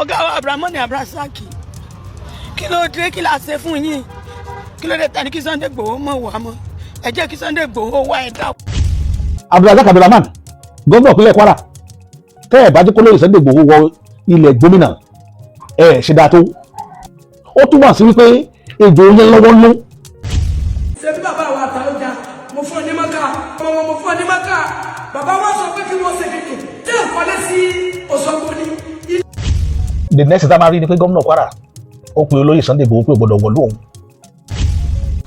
Ọ̀gá wa Abdulrahman Abdulrasaq, kí ló dé? Kí la ṣe fún yín? Kí ló dé tani kí Sunday Igboho mọ̀ wá mọ́? Ẹ jẹ́ kí Sunday Igboho wá, ẹ dá. Abdulrasaq Abdulrahman, gómìnà ìpínlẹ̀ Kwara, tẹ́ ẹ̀ bá jẹ́ kó lóye Sunday Igboho wọ ilẹ̀ gómìnà, ẹ̀ ṣe dáa tó. Ó túmọ̀ sí wípé ejò yẹn lọ́wọ́ nú. Ṣe bí bàbá wa àtàlọ́jà, mo fún ọ ní mọ́kà, ọmọ mo fún ọ ní mọ́kà. Bàbá wa sọ pé kí wọ́n ṣe kéèké tí ò kọ́lé sí Òṣogbo ni. The next time a rí ni pé gómìnà Kwara ó pe olóyè Sunday Igboho pé ò gbọdọ̀ wọ̀lú òun.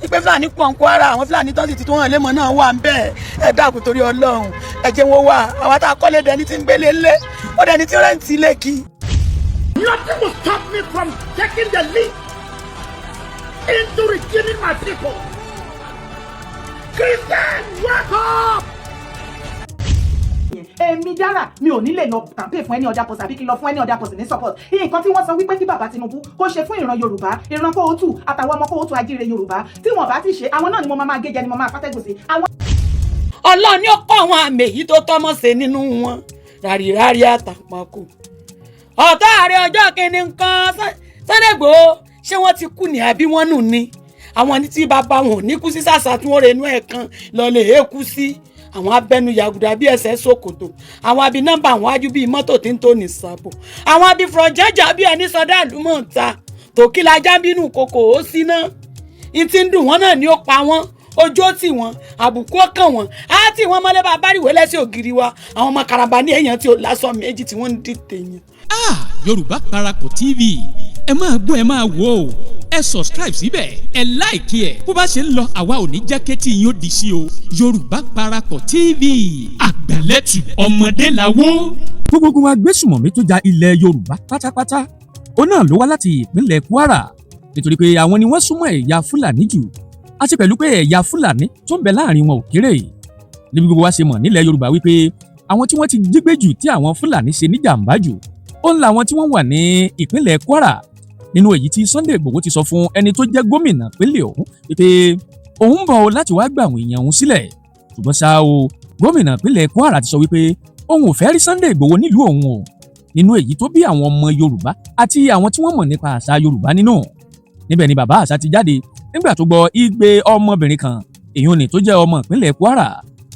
Ìpè Fúlàní pọ̀ ń Kwara, àwọn Fúlàní tó sì ti tó hàn lémọ̀ náà wà ń bẹ́ẹ̀. Ẹ dákun, torí Ọlọ́run, ẹ jẹ́ wọn wà. Àwọn tá a kọ́lé dẹni tí ń gbélé ńlé, ó dẹni tí rent ilé kí. Nothing will stop me from taking the lead into redeeming my people. Christian, wake up! Èmi dára, mi ò ní lè lọ campaign fún any other person àbí kí n lọ fún any other person ní support. Nǹkan tí wọ́n sọ wípé kí bàbá Tinubu kó ṣe fún ìran Yorùbá, ìran kóòtù àtàwọn ọmọ kóòtù ajíire Yorùbá, tí wọ́n bá ti ṣe, àwọn náà ni mo máa gé jẹ, ni mo máa fàtẹ́gùn sí. Àwọn Ọlọ́run ní ó kọ́ àwọn àmì èyí tó tọ́mọ̀ ṣe nínú wọn rárírárí àtàpọ̀kù. Ọ̀tá ààrẹ ọjọ́ kìíní nǹkan Sunday Igboho, ṣé wọ́n ti kú ní àbí wọ́n nù ni? Àwọn ní tí bàbá wọn ò ní kú sí sàṣà tí wọ́n renú ẹ̀ kan lọ́lẹ̀ èékú sí. Àwọn abẹnú yàgùdà bíi ẹsẹ̀ ṣòkòtò, àwọn abi nọ́mbà àwọn ájú bíi mọ́tò tí ń tó ní sábò, àwọn abi fúrọ̀jẹ́jà bíi ẹni sọdá àlùmọ̀ ta tòkìlà bínú kòkò ó síná. Ìtì ń dùn wọ́n náà ni ó pa wọ́n, ojú ó tì wọ́n, àbùkù ó kàn wọ́n, á tì wọ́n mọ́lẹ́ bá báríwé lẹ́sẹ̀ ògiri wa. Àwọn ọmọ karamba ní èèyàn tí ó lásán méjì tí wọ́n ń dìtẹ̀ yẹn. Ah, Yorùbá Parapọ̀ TV, ẹ máa gbọ́, ẹ máa wò ó. Ẹ subscribe síbẹ̀, ẹ like ẹ̀. Bó bá ṣe ń lọ, àwa ò ní jẹ́ kétí yín ó di sí o. Yorùbá Parapọ̀ TV, àgbàlẹ́tù ọmọdé làwọ́. Gbogbo agbésùmọ̀mí tó ja ilẹ̀ Yorùbá pátápátá, ó náà ló wá láti ìpínlẹ̀ Kwara, nítorí pé àwọn ni wọ́n súnmọ́ ẹ̀yà Fúlàní jù, àti pẹ̀lú pé ẹ̀yà Fúlàní tó ń bẹ láàrin wọn ò kéré. Níbi gbogbo wa ṣe mọ̀ nílẹ̀ Yorùbá wípé àwọn tí wọ́n ti jí gbé jù, tí àwọn Fúlàní ṣe níjàmbá jù, ó ń la àwọn tí wọ́n wà ní ìpínlẹ̀ Kwara. Nínú èyí tí Sunday Igboho ti sọ fún ẹni tó jẹ́ gómìnà ìpínlẹ̀ ọ̀hún wípé òun ń bọ̀ láti wá gbà àwọn èèyàn òun sílẹ̀. Ṣùgbọ́n ṣá o, gómìnà ìpínlẹ̀ Kwara ti sọ wípé òun ò fẹ́ rí Sunday Igboho nílùú òun o. Nínú èyí tó bí àwọn ọmọ Yorùbá àti àwọn tí wọ́n mọ̀ nípa àṣà Yorùbá nínú. Níbẹ̀ ni bàbá àṣà ti jáde nígbà tó gbọ́ igbe ọmọbìnrin kan, èyí ni tó jẹ́ ọmọ ìpínlẹ̀ Kwara,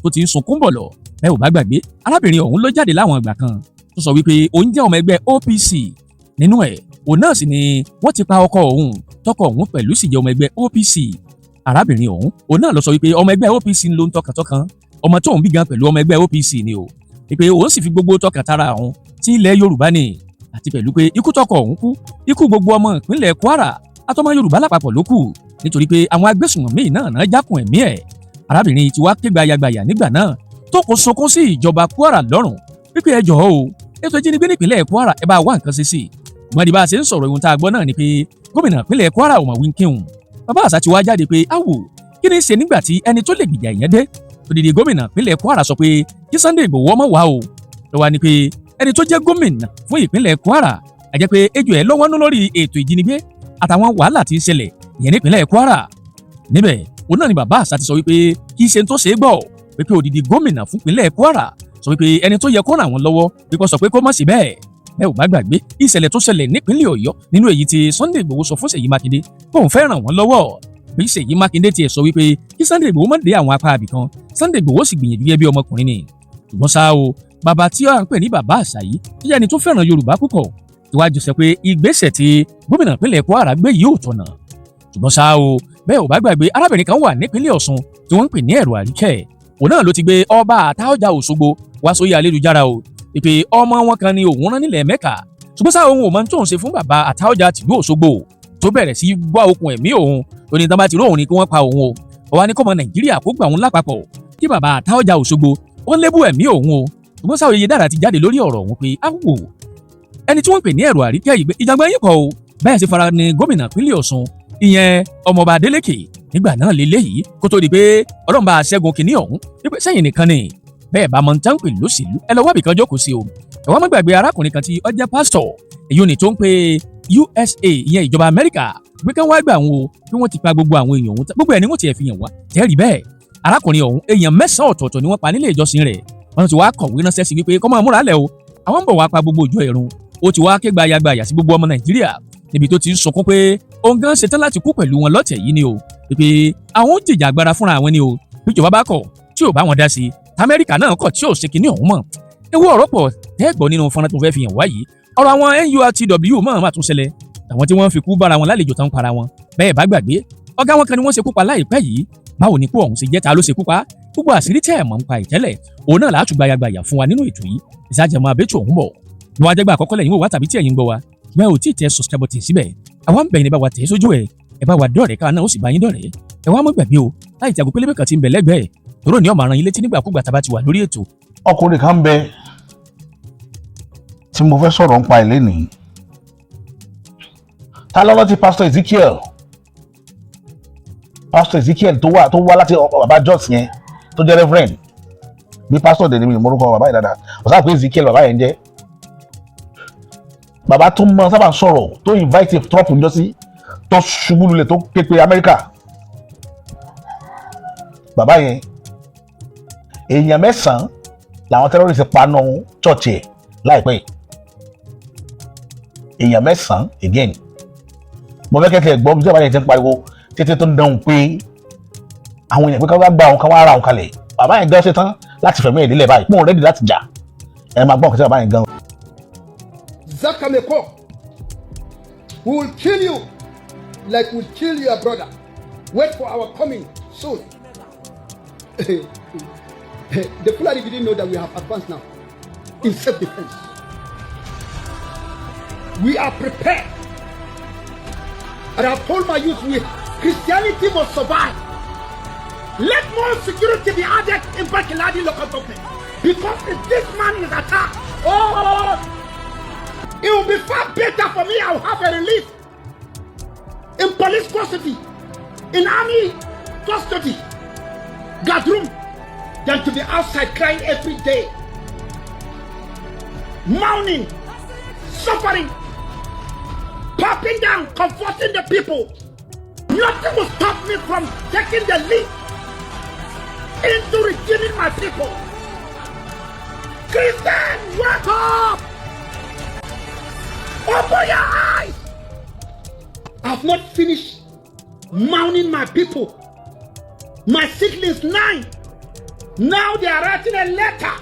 tó ti ń sunkún bọ̀ lọ. Bẹ́ẹ̀ ò bá gbàgbé, arábìnrin ọ̀hún ló jáde láwọn ìgbà kan tó sọ wípé òun jẹ́ ọmọ ẹgbẹ́ OPC. Nínú ẹ̀, òun náà sì ni wọ́n ti pa ọkọ òun, tọkọ òun pẹ̀lú sì jẹ́ ọmọ ẹgbẹ́ OPC. Arábìnrin ọ̀hún, òun náà lọ sọ wípé ọmọ ẹgbẹ́ OPC ń lo ń tọkàntọkàn, ọmọ tóun bí gan pẹ̀lú ọmọ ẹgbẹ́ OPC ni o, wípé òun sì fi gbogbo tọkàntara òun sí ilẹ̀ Yorùbá ni, àti pẹ̀lú pé ikú tọkọ òun kú, ikú gbogbo ọmọ ìpínlẹ̀ Kwara àtọmọ Yorùbá lápapọ̀ ló kù, nítorí pé àwọn agbésùnmọ̀mí náà náà jákùn ẹ̀mí ẹ̀. Arábìnrin tí wàá ké gbayagbaya nígbà náà, tó kò sunkún sí ìjọba Kwara lọ́rùn wípé ẹ jọ̀ọ́ o, ètò ìjínigbé nípìnlẹ̀ Kwara, ẹ bá wá nǹkan ṣe sí i. Ṣùgbọ́n di bá a ṣe ń sọ̀rọ̀, ohun tá a gbọ́ náà ni pé gómìnà ìpínlẹ̀ Kwara ò mọ̀ wíńkíhùn. Bàbá àṣà ti wá jáde pé áwò, kí ni ṣe nígbà tí ẹni tó lè gbìjà ìyẹn dé? Odidi gómìnà ìpínlẹ̀ Kwara sọ pé kí Sunday Igboho ọmọ wá o. Ló wá ní pé ẹni tó jẹ́ gómìnà fún ìpínlẹ̀ Kwara, àjẹ́ pé ejò ẹ̀ lọ́wọ́ nú lórí ètò ìjínigbé àtàwọn wàhálà tí ń ṣẹlẹ̀ ìyẹn nípínlẹ̀ Kwara. Níbẹ̀ òun náà ni bàbá àṣà ti sọ wípé kì í ṣe tó ṣe é gbọ́ wípé odidi gómìnà fún ìpínlẹ̀ Kwara sọ wípé ẹni tó yẹ kó ràn wọ́n lọ́wọ́, wípé sọ pé kó má sí bẹ́ẹ̀. Bẹ́ẹ̀ ò bá gbàgbé ìṣẹ̀lẹ̀ tó ṣẹlẹ̀ nípínlẹ̀ Ọ̀yọ́, nínú èyí tí Sunday Igboho sọ fún Ṣèyí Mákindé kóun fẹ́ ràn wọ́n lọ́wọ́, bí Ṣèyí Mákindé tiẹ̀ sọ wípé kí Sunday Igboho má dé àwọn apá abìkan, Sunday Igboho sì gbìyànjú gẹ́gẹ́ bí ọmọkùnrin ni. Ṣùgbọ́n ṣá o, bàbá tí à ń pè ní bàbá àṣà yìí, tó jẹ́ ẹni tó fẹ́ràn Yorùbá púpọ̀, tíwájú sọ pé ìgbésẹ̀ tí gómìnà ìpínlẹ̀ Kwara gbé yìí ò tọ̀nà. Ṣùgbọ́n ṣá o, bẹ́ẹ̀ ò bá gbàgbé, arábìnrin kan wà nípínlẹ̀ Ọ̀ṣun tí wọ́n ń pè ní Ẹ̀rọ Àríkẹ́. Òun náà ló ti gbé ọba Àtaọ́jà Òṣogbo wá sórí ayélujára o, ìpè ọmọ wọn kan ni òun rán nílẹ̀ Mẹ́kà. Ṣùgbọ́n sáà, òun ò mọ tóun ṣe fún bàbá Àtaọ́jà tìlú Òṣogbo tó bẹ̀rẹ̀ sí gbọ́ okùn ẹ̀mí òun. Ó ní tán bá ti rí òun ni kí wọ́n pa òun o. Ó wá ní kọ́mọ Nàìjíríà kó gbà òun lápapọ̀, kí bàbá Àtaọ́jà Òṣogbo ó lébù ẹ̀mí òun o. Ṣùgbọ́n sáà, Oyè Dára ti jáde lórí ọ̀rọ̀ òun pé áwò, ẹni tí wọ́n ń pè ní Ẹ̀rọ Àríkẹ́ yìí, pé ìjàngbọ̀n yìí kọ́ o, bẹ́ẹ̀ sì fara ní gómìnà ìpínlẹ̀ Ọ̀ṣun, ìyẹn ọmọọba Adeleke nígbà náà lélẹ́yìí, kó tó di pé Ọlọ́run bá ṣẹ́gun kìíní ọ̀hún, wípé sẹ́yìn nìkan ni bẹ́ẹ̀ bá mọ tán pè lóṣèlú, ẹ lọ wábì kan jókòó sí o. Ẹ wá má gbàgbé arákùnrin kan tí ó jẹ́ pásítọ̀, èyí ni tó ń pe USA, ìyẹn ìjọba Amẹ́ríkà, pé kán wá gbà wọn o, bí wọ́n ti pa gbogbo àwọn èèyàn ọ̀hún, gbogbo ẹ̀ ni wọ́n ti ẹ̀ fi hàn wá tẹ́rì bẹ́ẹ̀. Arákùnrin ọ̀hún, èèyàn 9 ọ̀tọ̀ọ̀tọ̀ ni wọ́n pa nílé ìjọsìn rẹ̀. Wọ́n ti wá kọ̀wé ránṣẹ́ sí wípé kó máa múra lẹ̀ o, àwọn ń bọ̀ wá pa gbogbo ìjọ ìrun. Ó ti wá ké gbayagbaya sí gbogbo ọmọ Nàìjíríà níbi tó ti ń sunkún pé òun gan ṣetán láti kú pẹ̀lú wọn lọ́tẹ̀ yìí ni o, pé àwọn ó jìjà agbára fúnra àwọn ni o. Bíjọba bá kọ̀ tí ò bá wọn dá sí, Amẹ́ríkà náà kọ̀ tí ò ṣe kinní ọ̀hún mọ̀. Ewu ọ̀rọ̀ pọ̀ tẹ́gbọ́ nínú fọ́nrán tó fẹ́ fi hàn wá yìí. Ọ̀rọ̀ àwọn NURTW mọ̀ máa tún ṣẹlẹ̀, àwọn tí wọ́n fi kú bára wọn lálejò tán para wọn. Bẹ́ẹ̀ bá gbàgbé, ọ̀gá wọn kan ni wọ́n ṣekú pa láìpẹ́ yìí. Báwo ni ikú ọ̀hún ṣe jẹ́? Ta ló ṣekú pa? Gbogbo àṣírí tẹ́ ẹ̀ mọ̀ ń pa ìtẹ́lẹ̀ òun náà látù gbayagbaya fún wa nínú ètò yìí. Ìsájẹmọ́ abẹ́tò ọ̀hún bọ̀ ní wàá jẹ́gbà àkọ́kọ́ lẹ́yìn wò wá tàbí tí ẹ̀yin ń gbọ́ wa, ṣùgbọ́n ẹ ò tí ì tẹ subscribe button síbẹ̀, àwa ń bẹ̀yìn ní bá wa tẹ̀ sójú ẹ̀. Ẹ bá wa dọ̀rẹ́, káwa náà ó sì bá yín dọ̀rẹ́. Ẹ wá mọ́ gbàgbé o láì tí aago pélébé kan ti ń bẹ lẹ́gbẹ̀ẹ́ tòró ní ọmọ àrùn yín létí nígbàkúgbà tá a bá ti wà lórí ètò. Ọkùnrin kan bẹ tí mo fẹ́ sọ̀rọ̀ nípa ẹ̀ lénìí. Ta ló rántí Pastor Ezekiel? Pastor Ezekiel tó wá láti bàbá Jos yẹn, tó jẹ́ reverend bí pastor dẹ̀ ní mi morúkọ bàbá yìí dáadáa. Ọ̀sán pé Ezekiel bàbá yẹn jẹ́ bàbá tó mọ sábà sọ̀rọ̀, tó invite Trump njọ́sí, tó ṣubú lulẹ̀, tó ké pe Amẹ́ríkà. Bàbá yẹn, èèyàn mẹ́sàn-án làwọn terrorists pa nù church ẹ̀ láìpẹ́ yìí. Èèyàn mẹ́sàn-án again. Mo fẹ́ kẹ́kẹ́ gbọ́ bí bàbá yẹn ti ń pariwo títí tó ń dánwò pé àwọn èèyàn pé ká wá gba àwọn kan wá ra àwọn kalẹ̀. Bàbá yẹn gan ṣe tán láti fẹ̀mí ẹ̀ nílẹ̀ báyìí, pọ́n ready láti jà. Ẹ máa gbọ́ nǹkan tí bàbá yẹn gan. Zakameko, we will kill you like we kill your brother. Wait for our coming soon. The Fulani didn't know that we have advanced now in self-defense. We are prepared. And I've told my youth, Christianity must survive. Let more security be added in Barkin Ladi local government. Because if this man is attacked, oh, it will be far better for me. I will have a relief in police custody, in army custody, guard room, than to be outside crying every day, mourning, suffering, popping down, comforting the people. Nothing will stop me from taking the lead into redeeming my people. Christian, wake up! Open your eyes! I've not finished mourning my people. My siblings, nine. Now they are writing a letter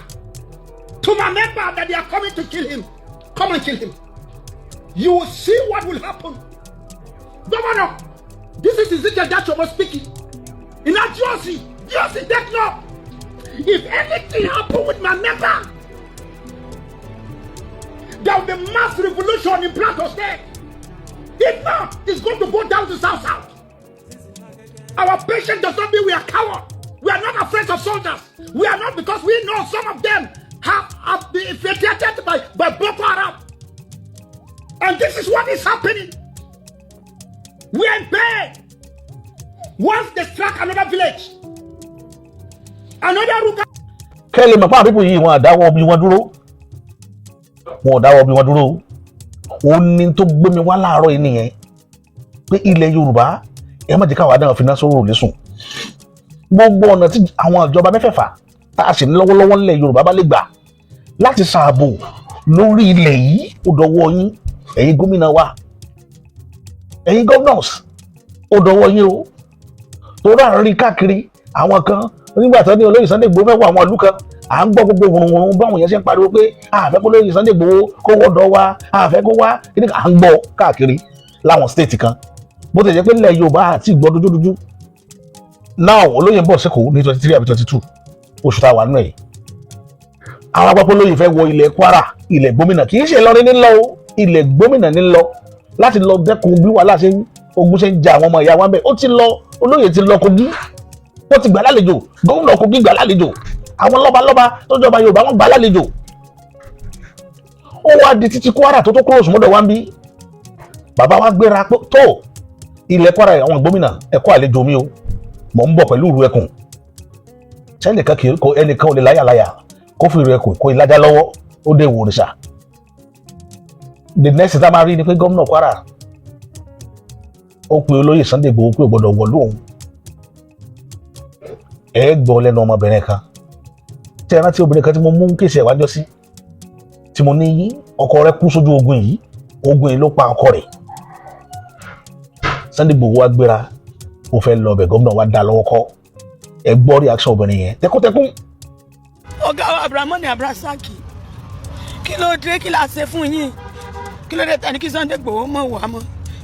to my member that they are coming to kill him. Come and kill him. You will see what will happen. Governor, this is Ezekiel Dachomo speaking. In that Josie, Josie, take note. If anything happen with my member, there will be mass revolution in Plateau State. If not, it's going to go down to South South. Our patience does not mean we are coward. We are not afraid of soldiers. We are not, because we know some of them have been infiltrated by Boko Haram. And this is what is happening. We are in pain. Once they strike another village, another ruga. Kẹ́ ẹ lè mọ̀ pé àwọn people yìí, wọn àdáwọ́ bí wọ́n dúró, wọn ò dáwọ́ bí wọ́n dúró. Ó ní tó gbé mi wá láàárọ̀ yìí nìyẹn, pé ilẹ̀ Yorùbá, ẹ má jẹ́ káwa náà fi iná sóró òrùlé sùn. Gbogbo ọ̀nà tí àwọn ìjọba mẹ́fẹ̀ẹ̀fà tá a sì ní lọ́wọ́lọ́wọ́ nílẹ̀ Yorùbá bá lè gbà láti ṣààbò lórí ilẹ̀ yìí, ó dọwọ́ yín. Ẹ̀yin gómìnà wa, ẹ̀yin governors, ó dọwọ́ yín o. Torí à ń rí káàkiri àwọn kan nígbà tó ní olóyè Sunday Igboho fẹ́ wọ àwọn ìlú kan, à ń gbọ́ gbogbo wùrùwùrù báwọn yẹn ṣe ń pariwo pé àfẹ́ kó lóyè Sunday Igboho kó wọ́dọ̀ wa, àfẹ́ kó wá kíní. À ń gbọ́ káàkiri láwọn state kan, bó ti jẹ́ pé ilẹ̀ Yorùbá àti ìgbọ́ dúdúdúdú. Now, olóyè ń bọ̀ sẹ́kọ̀ọ́ ní 23 àbí 22 oṣù tá a wà nínú ẹ̀. Àwọn agbápọ̀ olóyè fẹ́ wọ ilẹ̀ Kwara, ilẹ̀ gómìnà. Kì í ṣe Ìlọrin ní lọ o, ilẹ̀ gómìnà ní lọ láti lọ dẹ́kun bí wàhálà ṣe ń ogun ṣe ń ja àwọn ọmọ ìyá wa ń bẹ̀. Ó ti lọ, olóyè ti lọ Kogi, wọ́n ti gbà lálejò. Gómìnà Kogi gbà lálejò, àwọn lọ́balọ́ba tó jọba Yorùbá wọ́n gbà lálejò. Ó wá di títí Kwara tó kúrò sùmọ́dọ̀ wá ń bí. Bàbá wa gbéra tó ilẹ̀ Kwara. Àwọn gómìnà, ẹ kú àlejò mi o, mò ń bọ̀ pẹ̀lú ìrù ẹkùn. Sẹ́nìkan kì í kó ẹnìkan ò lè láyàláyà kó fi ìrù ẹkùn kó ìlàjà lọ́wọ́, ó dé ìwòrìṣà. The next time a rí ni pé gómìnà Kwara ó pe olóyè Sunday Igboho pé ò gbọ́dọ̀ wọ̀lú òun. Ẹ gbọ́ lẹ́nu ọmọbìnrin kan tí ẹ rántí, obìnrin kan tí mo mú case ẹ̀ wájọ́ sí, tí mo ní Ọkọ rẹ̀ kú sójú ogun yìí, ogun yìí ló pa ọkọ rẹ̀. Sunday Igboho wá gbéra, ó fẹ́ lọ bẹ̀, gómìnà wa dá lọ́wọ́ kọ́. Ẹ gbọ́ reaction obìnrin yẹn tẹkùntẹkùn. Ọ̀gá wa Abdulrahman Abdulrasaki, kí ló dé? Kí la ṣe fún yín? Kí ló dé tani kí Sunday Igboho mọ̀ wá mọ́?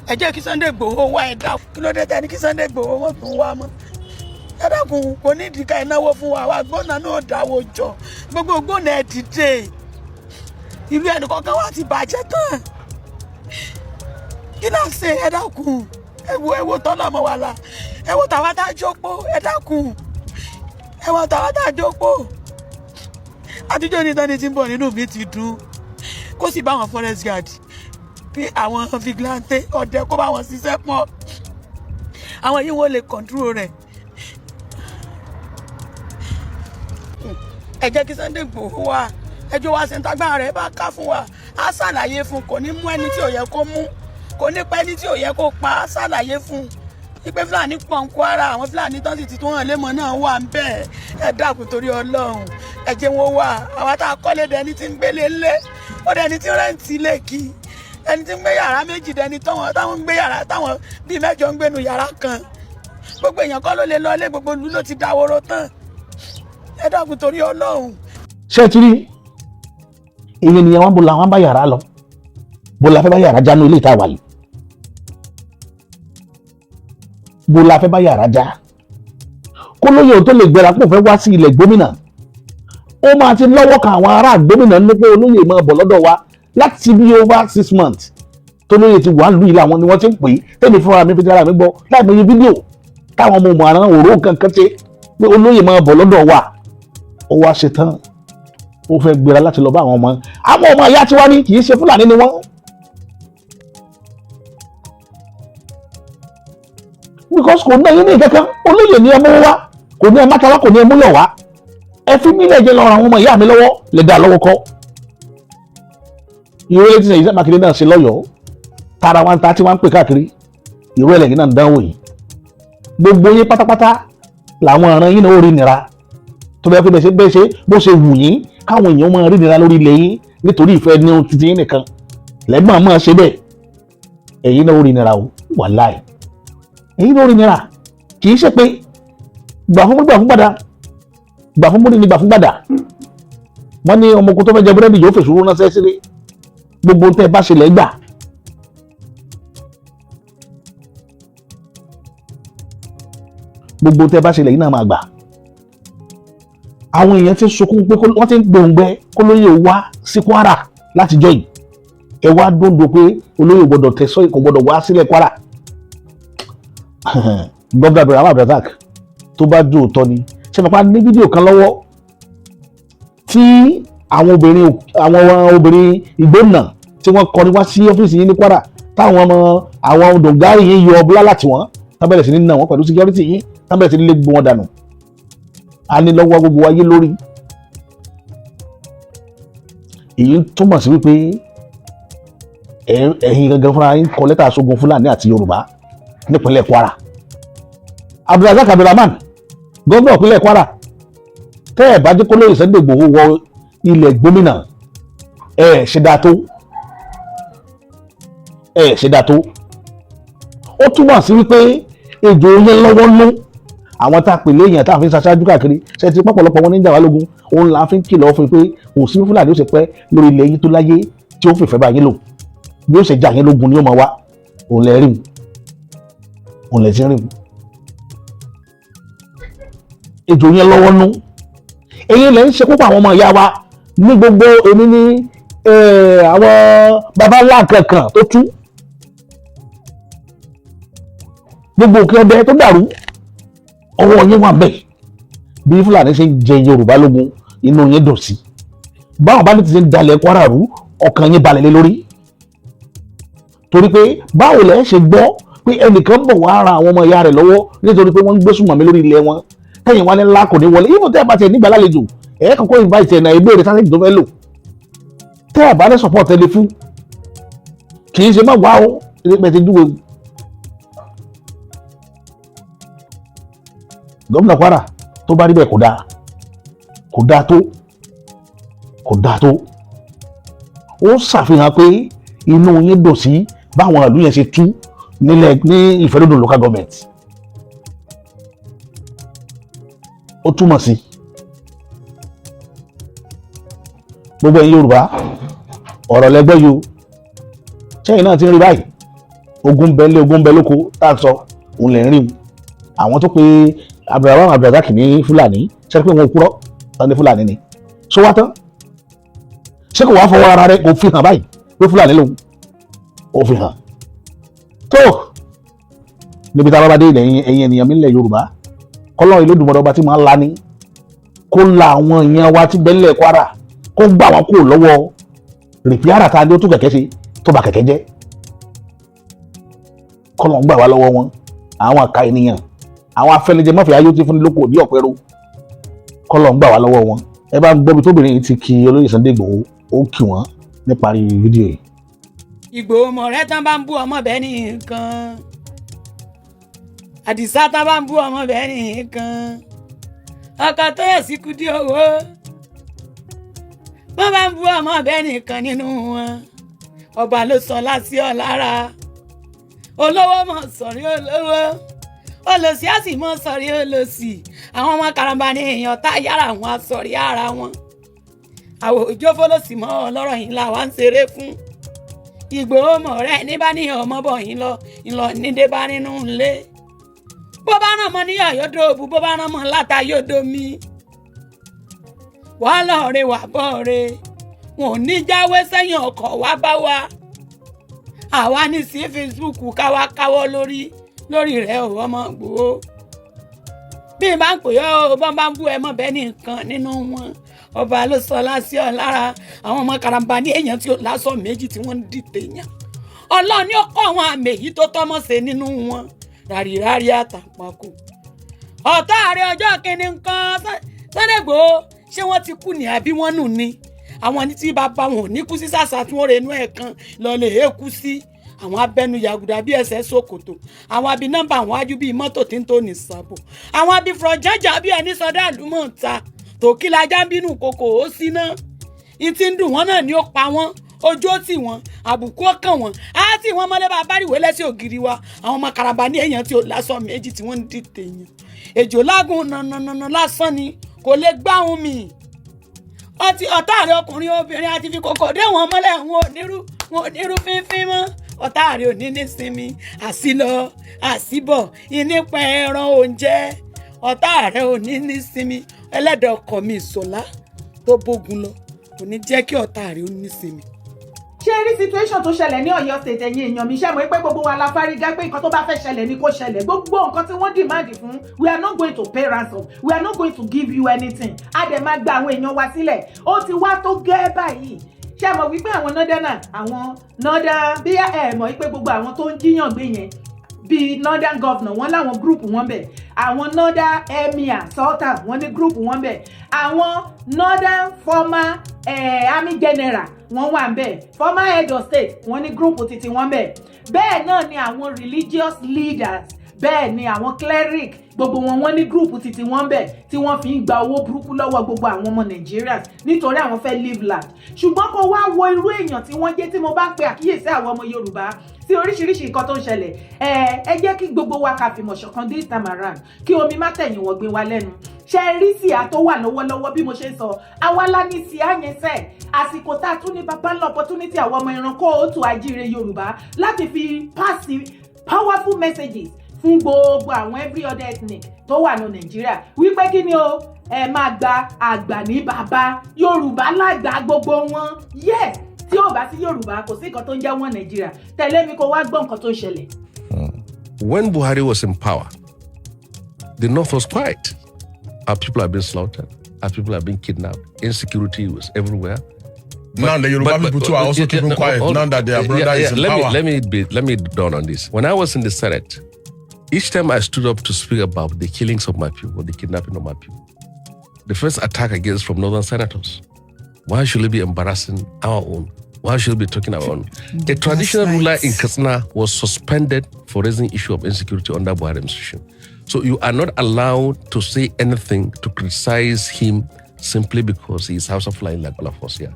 Ẹ jẹ́ kí Sunday Igboho wá. Ẹ dá, kí ló dé tani kí Sunday Igboho mọ̀ tún wá mọ́? Ẹ dákun, kò ní ìdíkà ìnáwó fún wa. Wa gbọ́nà náà dáwọ́ jọ, gbogbo gbọ́nà ẹ dìde. Ìlú ẹnìkọ̀ọ̀kan wa ti bàjẹ́ tán. Kí la ṣe? Ẹ dákun, ẹ wo, ẹ wo tọ́lá mọ́ wa la, ẹ wo tàwa tá a jókòó. Ẹ dákun, ẹ wo tàwa tá a jókòó. Àtijọ́ ní tani tí ń bọ̀ nínú mi ti dùn. Kó sì bá àwọn forest guard bí àwọn vigilante ọdẹ, kó bá wọn ṣiṣẹ́ pọ̀. Àwọn yìí wọ́n lè control rẹ̀. Ẹ jẹ́ kí Sunday Igboho wá. Ẹjọ́ wa ṣe ń tagbára rẹ̀ bá ká fún wa, á ṣàlàyé fún. Kò ní mú ẹni tí ò yẹ kó mú, kò ní pa ẹni tí ò yẹ kó pa. Á ṣàlàyé fún ipe Fúlàní pọ̀ ń Kwara, àwọn Fúlàní tó sì ti tún hàn lémọ̀ náà wà ń bẹ̀. Ẹ dákun, torí Ọlọ́run, ẹ jẹ́ wọn wà. Àwa tá a kọ́lé dẹni tí ń gbélé ńlé, ó dẹni tí ń rent ilé kí, ẹni tí ń gbé yàrá méjì dẹni táwọn ń gbé yàrá, táwọn bíi mẹ́jọ ń gbénu yàrá kan. Gbogbo èèyàn kọ́ ló lè lọ ilé, gbogbo ìlú ló ti dáwóró tán. Ẹ dákun, torí Ọlọ́run. Ṣé ẹ ti rí èyí nìyẹn? Wọn bó la wọn bá yàrá lọ, bó la fẹ́ bá yàrá já ní ilé ìta wà yìí, bó la fẹ́ bá yàrá já. Kó lóye tó lè gbéra pò fẹ́ wá sí ilẹ̀ gómìnà, ó máa ti lọ́wọ́ kan àwọn ará gómìnà ní pé olóyè máa bọ̀ lọ́dọ̀ wa. Láti bí over 6 months tó lóye ti wà lù yìí làwọn ni wọ́n ti ń pè é. Tẹ́lẹ̀ fúnra mi fi ti ara mi gbọ́ láì mọ iye fídíò táwọn ọmọ òmùarán òró nǹkan kan ṣe pé olóyè máa bọ̀ lọ́dọ̀ wa. Ó wá ṣe tán, ó fẹ́ gbéra láti lọ bá àwọn ọmọ ìyá tiwa ní, kì í ṣe Fúlàní ni wọ́n. Because kò ná yín ní kankan, olóyè ní ẹ mú wá, kò ní ẹ má ta wá, kò ní ẹ mú lọ wá. Ẹ fi mílẹ̀ jẹ́ lọ́rọ̀ àwọn ọmọ ìyá mi lọ́wọ́ lè dá lọ́wọ́ kọ́. Ìwé létí sẹ́yìn Mákindé náà ṣe lọ́yọ̀ọ́ tara wa ń ta tí wọ́n ń pè káàkiri. Ìwé ẹlẹ́yìn náà ń dánwò yìí. Gbogbo yín pátápátá làwọn ọ̀ràn yín náà ó rí nira tó bẹ́ẹ̀ pé bẹ́ẹ̀ ṣe bó ṣe wù yín káwọn èèyàn máa rí nira lórí ilẹ̀ yín nítorí ìfẹ́ ní ohun títí yín nìkan lẹ́gbọ̀n máa ṣe bẹ́ẹ̀. Ẹ̀yin náà ó rí nira o, wàláì, ẹ̀yin náà ó rí nira. Kì í ṣe pé gbà fún gbà fún gbàdá, gbà fún múni ni gbà fún gbàdá. Wọ́n ní ọmọ ogun tó fẹ́ jẹ búrẹ́dì yóò fèsì ránṣẹ́ sílé. Gbogbo tẹ́ ẹ bá ṣe lẹ́ gbà. Gbogbo tẹ́ ẹ bá ṣe lẹ́yìn náà máa gbà. Àwọn èèyàn ti ń sunkún pé wọ́n ti ń gbòǹgbẹ kó lóye wá sí Kwara látijọ́ yìí. Ẹ wá dóńdó pé olóyè gbọ́dọ̀ tẹ̀sọ́, kò gbọ́dọ̀ wá sílẹ̀ Kwara. Gómìnà Abdulrahman Abdulrasaq, tó bá jó òótọ́ ni, ṣe pàpà ní fídíò kan lọ́wọ́ tí àwọn obìnrin Ìgbómìnà tí wọ́n kọrin wá sí ọ́fíìsì yín ní Kwara, táwọn ọmọ àwọn dòǹgárì yín yọ ọbúlá láti wọ́n, tán bẹ̀rẹ̀ sí ní nà wọ́n pẹ̀lú security yín, tán bẹ̀rẹ̀ sí ní lé gbogbo wọn dànù. A ní lọ́wọ́ gbogbo ayé lórí. Èyí túmọ̀ sí wípé ẹ̀yin gangan fúnra yín kọ lẹ́tà sógun Fúlàní àti Yorùbá nípínlẹ̀ Kwara. Abdulrasaq Abdulrahman, gómìnà ìpínlẹ̀ Kwara, tẹ́ ẹ̀ bá jẹ́ kó lóye Sunday Igboho wọ ilẹ̀ gómìnà, ẹ̀ ṣe dáa tó, ẹ̀ ṣe dáa tó. Ó túmọ̀ sí wípé ejò yẹn lọ́wọ́ nú àwọn tá a pè léèyàn tá a fi ń ṣaṣáájú káàkiri ṣe ti pọ̀pọ̀lọpọ̀ wọn ní ìjà wá lógun. Òun là ń fi ń kìlọ̀ fún pé kò sí Fúlàní ó ṣe pẹ́ lórí ilẹ̀ yín tó láyé tí ó fìfẹ́ bá yín lò. Bí ó ṣe jà yín lógun ni ó máa wá. Òun lẹ rí, òun lẹ ti rí ejò yẹn lọ́wọ́ nú. Èyí lẹ ń ṣe púpọ̀ àwọn ọmọ ìyá wa ní gbogbo èmi ní àwọn baba ńlá kankan tó tú gbogbo òkè ọdẹ tó dàrú, ọwọ́ yín wà bẹ́ẹ̀. Bí Fúlàní ṣe ń jẹ Yorùbá lógun, inú yín dùn sí. Báwọn bá ní ti ṣe ń dalẹ̀ Kwara rú, ọkàn yín balẹ̀ lé lórí. Torí pé báwo lẹ ṣe gbọ́ pé ẹnìkan bọ̀ wá ra àwọn ọmọ ìyá rẹ̀ lọ́wọ́ nítorí pé wọ́n ń gbé sùnmọ̀mí lórí ilẹ̀ wọn, tẹ̀yìn wá ní ńlá kò ní wọlé? Even tẹ́ ẹ bá tiẹ̀ nígbà lálejò, ẹ̀ kọ́kọ́ invite ẹ̀ náà, ẹ béèrè sásìkò tó fẹ́ lò. Tẹ́ ẹ bá ní support ẹ lè fún, kì í ṣe má wá o ẹ ti dúró. Gómìnà Kwara, tó bá rí bẹ́ẹ̀, kò dáa, kò dáa tó, kò dáa tó. Ó ṣàfihàn pé inú yín dùn sí báwọn ìlú yẹn ṣe tú nílẹ̀ ní Ìfẹ́lódùn local government. Ó túmọ̀ sí gbogbo ẹ̀yin Yorùbá, ọ̀rọ̀ lẹ́gbẹ́ yìí o. Sẹ́yìn náà ti ń rí báyìí, ogun bẹ lé, ogun bẹ lóko tá a sọ òun lè ń rí àwọn tó pe Abdulrahman Abdulrazak ní Fúlàní. Ṣe pé wọn ò kúrọ́ tán ní Fúlàní ni? Ṣó wá tán? Ṣé kò wá fọwọ́ ara rẹ̀ kò fi hàn báyìí pé Fúlàní lòun? Ó fi hàn tó níbi tá a bá bá dé ilẹ̀. Ẹ̀yin ènìyàn mi nílẹ̀ Yorùbá, kọ́lọ́ Olódùmarè ọba tí máa ń lani kó la àwọn èèyàn wa tí bẹ́lẹ̀ Kwara, kó gbà wọ́n kúrò lọ́wọ́ rìpíárà tá a ní ó tún kẹ̀kẹ́ ṣe tó bà kẹ̀kẹ́ jẹ́. Kọ́lọ́ ń gbà wá lọ́wọ́ wọn, àwọn àka ènìyàn, àwọn afẹnijẹ mọ́fìá ayé tí fúnni lóko òdí ọ̀pẹ́rọ. Kọ́lọ́ ń gbà wá lọ́wọ́ wọn. Ẹ bá ń gbọ́ bí tóbìnrin yìí ti kí olóyè Sunday Igboho, ó kì wọ́n níparí fídíò yìí. Ìgbòho mọ̀rẹ́ tán bá ń bú ọmọ bẹ́ẹ̀ ní nǹkan, Àdìsá tán bá ń bú ọmọ bẹ́ẹ̀ ní nǹkan, ọkọ tó yẹ sí Kúdí owó, wọ́n bá ń bú ọmọ bẹ́ẹ̀ nìkan nínú wọn. Ọba ló sọ lásì ọ lára, olówó mọ̀ sọ̀rí olówó, olòṣì á sì mọ̀ sọ̀rí olòṣì. Àwọn ọmọ karamba ní èèyàn tá yára wọn sọ̀rí ara wọn. Àwọn òjò fọlọ́sì mọ́ ọlọ́rọ̀ yìí là wá ń ṣeré fún. Ìgbòho mọ̀ rẹ ní bá ní ọmọ bọ̀ yín lọ ńlọ nídé bá nínú ilé. Bó bá ràn mọ́ níyà yóò dóòbù, bó bá ràn mọ́ láta yóò domi. Wàá lọ́ọ̀rẹ́ wà bọ́ọ̀rẹ́, wọn ò ní jáwé sẹ́yìn ọkọ̀ wá bá wa. Àwa ní sí Facebook káwá káwọ́ lórí lórí rẹ̀ ò ọmọ Ìgbòho. Bí n bá ń pè ọ́, bọ́n bá ń bú ẹ mọ́ bẹ́ẹ̀ nìkan nínú wọn. Ọba ló sọ lásì ọ lára, àwọn ọmọ karamba ní èèyàn tí ó lásọ méjì tí wọ́n ń dìtẹ̀ yàn. Ọlọ́run ní ó kọ́ àwọn àmì èyí tó tọ́mọ̀ ṣe nínú wọn, ràrìràrì àtàpàkò. Ọ̀tá ààrẹ ọjọ́ kìíní nǹkan Sunday Igboho, ṣé wọ́n ti kú ní àbí wọ́n nù ni? Àwọn ní tí bàbá wọn ò ní kú sí sàṣà tí wọ́n renú ẹ̀ kan lọ́lẹ̀ èé kú sí. Àwọn abẹnú yàgùdà bíi ẹsẹ̀ ṣòkòtò, àwọn abi nọ́mbà àwọn ájú bíi mọ́tò tí ń tó ní sàbò, àwọn abi fúrọ̀jẹ́jà bíi ẹni sọdá àlùmọ̀ ta tòkí lajá ń bínú kòkò ó síná. N ti ń dùn wọ́n náà ni ó pa wọ́n, ojú ó tì wọ́n, àbùkù ó kàn wọ́n, á tì wọ́n mọ́lẹ́ bá abáríwé lẹ́sẹ̀ ògiri wa. Àwọn ọmọ karaba ní èèyàn tí ó lásọ méjì tí wọ́n ń dìtẹ̀ yàn. Èjò lágùn nànànànà lásán ni, kò lè gbáhùn mi. Ọtí ọ̀tá rẹ ọkùnrin obìnrin àti fi kòkò dé wọn mọ́lẹ̀, wọn ò nírú fínfín mọ́. Ọ̀tá rẹ ò ní nísinmi, àsílọ àsíbọ̀ ìnípa ẹran oúnjẹ. Ọ̀tá rẹ ò ní nísinmi. Ẹlẹ́dàá ọkọ mi ìṣọ̀lá tó bógun lọ kò ní jẹ́ kí ọ̀tá rẹ ó nísinmi. Ṣé rí situation tó ṣẹlẹ̀ ní Ọ̀yọ́ State, ẹ̀yin èèyàn mi? Ṣe mọ̀ pé gbogbo wa la fárígá pé nǹkan tó bá fẹ́ ṣẹlẹ̀ ni kó ṣẹlẹ̀. Gbogbo nǹkan tí wọ́n demand fún, we are not going to pay ransom, we are not going to give you anything. A dẹ̀ máa gba àwọn èèyàn wa sílẹ̀. Ó ti wá tó gẹ́ báyìí. Ṣé mọ̀ wípé àwọn northern, àwọn northern, bí ẹ mọ̀ wípé gbogbo àwọn tó ń jíyàn gbé yẹn, bíi northern governor, wọ́n láwọn group wọn bẹ̀. Àwọn northern emir, sultan, wọ́n ní group wọn bẹ̀. Àwọn northern former army general, wọ́n wà bẹ̀. Former head of state, wọ́n ní group títí wọ́n bẹ̀. Bẹ́ẹ̀ náà ni àwọn religious leaders, bẹ́ẹ̀ ni àwọn cleric, gbogbo wọn, wọ́n ní group títí wọ́n bẹ̀ tí wọ́n fi ń gba owó burúkú lọ́wọ́ gbogbo àwọn ọmọ Nigerians nítorí àwọn fẹ́ live large. Ṣùgbọ́n kó wá wo irú èèyàn tí wọ́n jẹ́. Tí mo bá pe àkíyèsí àwọn ọmọ Yorùbá sí oríṣiríṣi nǹkan tó ń ṣẹlẹ̀, ẹ jẹ́ kí gbogbo wa ká fìmọ̀ ṣọ̀kan this time around, kí omi má tẹ̀yìn wọ̀gbìn wa lẹ́nu. Ṣe rí síà tó wà lọ́wọ́lọ́wọ́, bí mo ṣe ń sọ, àwa la ní síà yẹn sẹ́. Àsìkò tá a tún ní bàbá ńlá opportunity, àwọn ọmọ ìran káàárọ̀ oòjíire Yorùbá, láti fi pass powerful messages fún gbogbo àwọn every other ethnic tó wà ní Nàìjíríà wípé kí ni o, ẹ máa gba àgbà ní bàbá, Yorùbá lágbà gbogbo wọn. Yes, tí ò bá sí Yorùbá, kò sí nǹkan tó ń jẹ́ wọn Nàìjíríà. Tẹ̀lé mi kó wá gbọ́ nǹkan tó ń ṣẹlẹ̀. When Buhari was in power, the North was quiet. Our people have been slaughtered. Our people have been kidnapped. Insecurity was everywhere. Now the Yoruba people too are also keeping quiet now that their brother is in let power. Me, let me dawn on this. When I was in the Senate, each time I stood up to speak about the killings of my people, the kidnapping of my people, the first attack against from northern senators. Why should we be embarrassing our own? Why should we be talking our own? A traditional ruler in Katsina was suspended for raising issue of insecurity under Buhari administration. So you are not allowed to say anything to criticize him simply because he is Hausa Fulani like all of us here.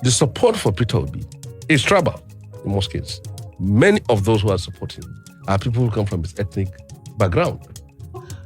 The support for Peter Obi is tribal in most cases. Many of those who are supporting are people who come from his ethnic background.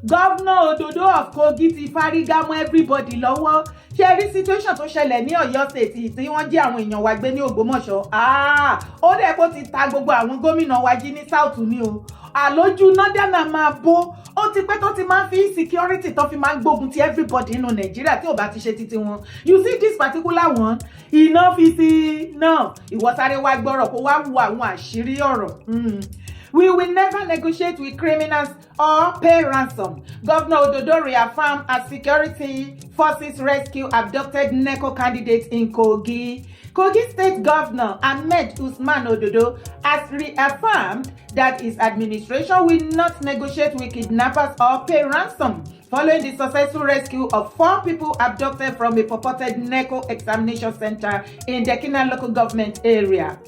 Governor Ododo of Kogi ti fárígá mọ́ everybody lọ́wọ́. Ṣe rí situation tó ṣẹlẹ̀ ní Ọ̀yọ́ State tí wọ́n jí àwọn èèyàn wa gbé ní Ògbómọ̀ṣọ́? Ah, ó dẹ̀ kó ti ta gbogbo àwọn gómìnà wa jí ní South ní o. Àlójú northern máa bó. Ó ti pẹ́ tó ti máa ń fi insecurity tó fi máa ń gbógun ti everybody nínú Nàìjíríà tí ò bá ti ṣe títí wọn. You see this particular one, iná fi sí náà. Ìwọ sáré wá gbọ́rọ̀ kó wá wo àwọn àṣírí ọ̀rọ̀. We will never negotiate with criminals or pay ransom. Governor Ododo reaffirmed as security forces rescue abducted NECO candidates in Kogi. Kogi State Governor Ahmed Usman Ododo has reaffirmed that his administration will not negotiate with kidnappers or pay ransom following the successful rescue of four people abducted from a purported NECO examination center in Dekina Local Government Area.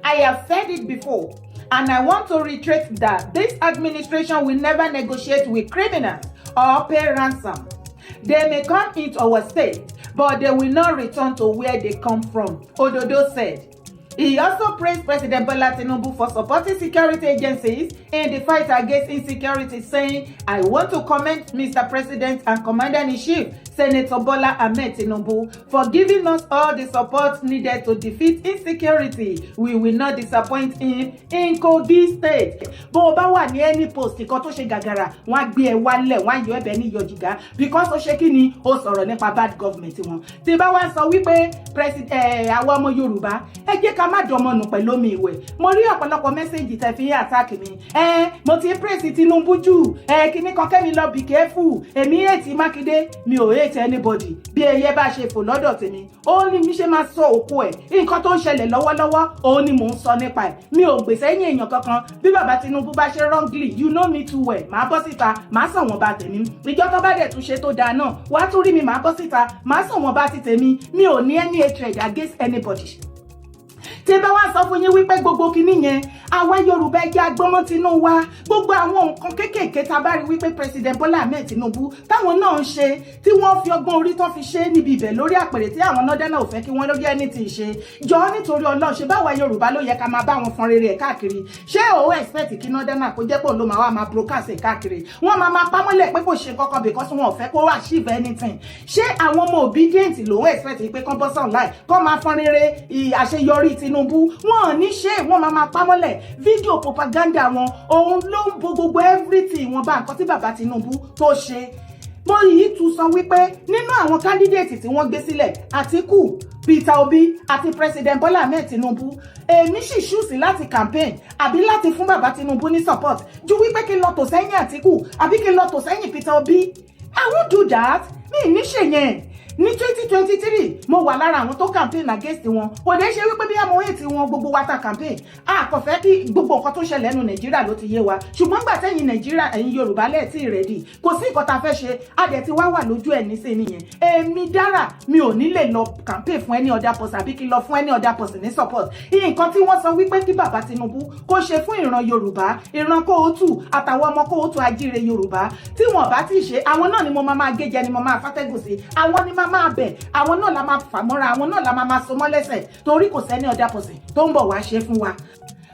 "I have said it before, and I want to reiterate that this administration will never negotiate with criminals or pay ransom. They may come into our state, but they will not return to where they come from," Ododo said. He also praised President Bola Tinubu for supporting security agencies in the fight against insecurity, saying, "I want to commend Mr. President and Commander-in-Chief, Senator Bola Ahmed Tinubu, for giving us all the support needed to defeat insecurity. We will not disappoint him in Kogi State." Bó o bá wà ní any post kan tó ṣe gàgàrà, wọ́n á gbé ẹ wálẹ̀, wọ́n á yọ ẹ̀bẹ̀ ní yọjìgá because ó ṣe kí ni, ó sọ̀rọ̀ nípa bad government wọn. Tí bá wá sọ wípé president, àwọn ọmọ Yorùbá, ẹ jẹ́ ká má dọmọ nù pẹ̀lú omi ìwẹ̀. Mo rí ọ̀pọ̀lọpọ̀ message tẹ̀ fi ń attack mi. Ẹ mo ti praise Tinubu jù, ẹ kíní kan kẹ́mi lọ, be careful. Èmi hate Mákindé, mi ò hate anybody. Bí ẹyẹ bá ṣe fò lọ́dọ̀ tèmi, ó ní mi ṣe máa sọ òkú ẹ̀. Nǹkan tó ń ṣẹlẹ̀ lọ́wọ́lọ́wọ́ òun ni mò ń sọ nípa ẹ̀. Mi ò gbèsè ẹ̀yìn èèyàn kankan. Bí bàbá Tinubu bá ṣe wrongly, you know me too well, màá bọ́ síta, màá sọ wọn bá tèmi. Ìjọ tó bá dẹ̀ tún ṣe tó dáa náà, wàá tún rí mi, màá bọ́ síta, màá sọ wọn bá ti tèmi. Mi ò ní any hatred against anybody. Tí bá wá sọ fún yín wípé gbogbo kinní yẹn, àwa Yorùbá, ẹjẹ agbọ́mọ́ tinú wa. Gbogbo àwọn nǹkan kéékèèké tá a bá rí wípé President Bola Ahmed Tinubu táwọn náà ń ṣe, tí wọ́n fi ọgbọ́n orí tán fi ṣe níbi ibẹ̀ lórí àpèrè tí àwọn northern ò fẹ́ kí wọ́n lórí ẹni tí ì ṣe jọ, nítorí Ọlọ́run, ṣe báwa Yorùbá ló yẹ ká máa bá wọn fọn rere ẹ̀ káàkiri? Ṣé òun expect kí northern kó jẹ́ pé òun ló máa wá máa broadcast ẹ̀ káàkiri? Wọ́n máa máa pamọ́lẹ̀ pé kò ṣe kankan because wọn ò fẹ́ kó achieve anything. Ṣé àwọn ọmọ Obidient lòun expect pé kán bọ́ sí online, kán máa fọn rere àṣeyọrí Tinubu? Wọn ò ní ṣe, wọ́n máa máa pamọ́lẹ̀. Fídíò propaganda wọn òun ló ń bo gbogbo everything wọn bá nǹkan tí bàbá Tinubu tó ṣe. Mo yìí tún sọ wípé nínú àwọn candidate tí wọ́n gbé sílẹ̀, Àtíkù, Peter Obi àti President Bola Ahmed Tinubu, èmi sì choose láti campaign àbí láti fún bàbá Tinubu ní support ju wípé kí n lọ tò sẹ́yìn Àtíkù àbí kí n lọ tò sẹ́yìn Peter Obi. I won't do that. Mi ní ṣe yẹn. Ní 2023, mo wà lára àwọn tó campaign against wọn. Kò dé ṣe wípé bí àmọ́ ètí wọn gbogbo wa ta campaign, a kò fẹ́ kí gbogbo nǹkan tó ṣẹlẹ̀ nínú Nàìjíríà ló ti yé wa. Ṣùgbọ́n gbà tẹ́yìn Nàìjíríà, ẹ̀yin Yorùbá lẹ́ẹ̀tì ready, kò sí nǹkan tá a fẹ́ ṣe. A dẹ̀ ti wá wà lójú ẹ̀ nísìn nìyẹn. Èmi dára, mi ò ní lè lọ campaign fún any other person àbí kí n lọ fún any other person ní support. Nǹkan tí wọ́n sọ wípé kí bàbá Tinubu kó ṣe fún ìran Yorùbá, ìran kóòtù àtàwọn ọmọ kóòtù ajíire Yorùbá, tí wọn bá ti ṣe, àwọn náà ni mo máa máa gé jẹ, ni mo máa fàtẹ́gùn sí, àwọn ni máa máa bẹ̀, àwọn náà la máa fà mọ́ra, àwọn náà la máa máa so mọ́ lẹ́sẹ̀, torí kò sẹ́ni other person tó ń bọ̀ wá ṣe fún wa.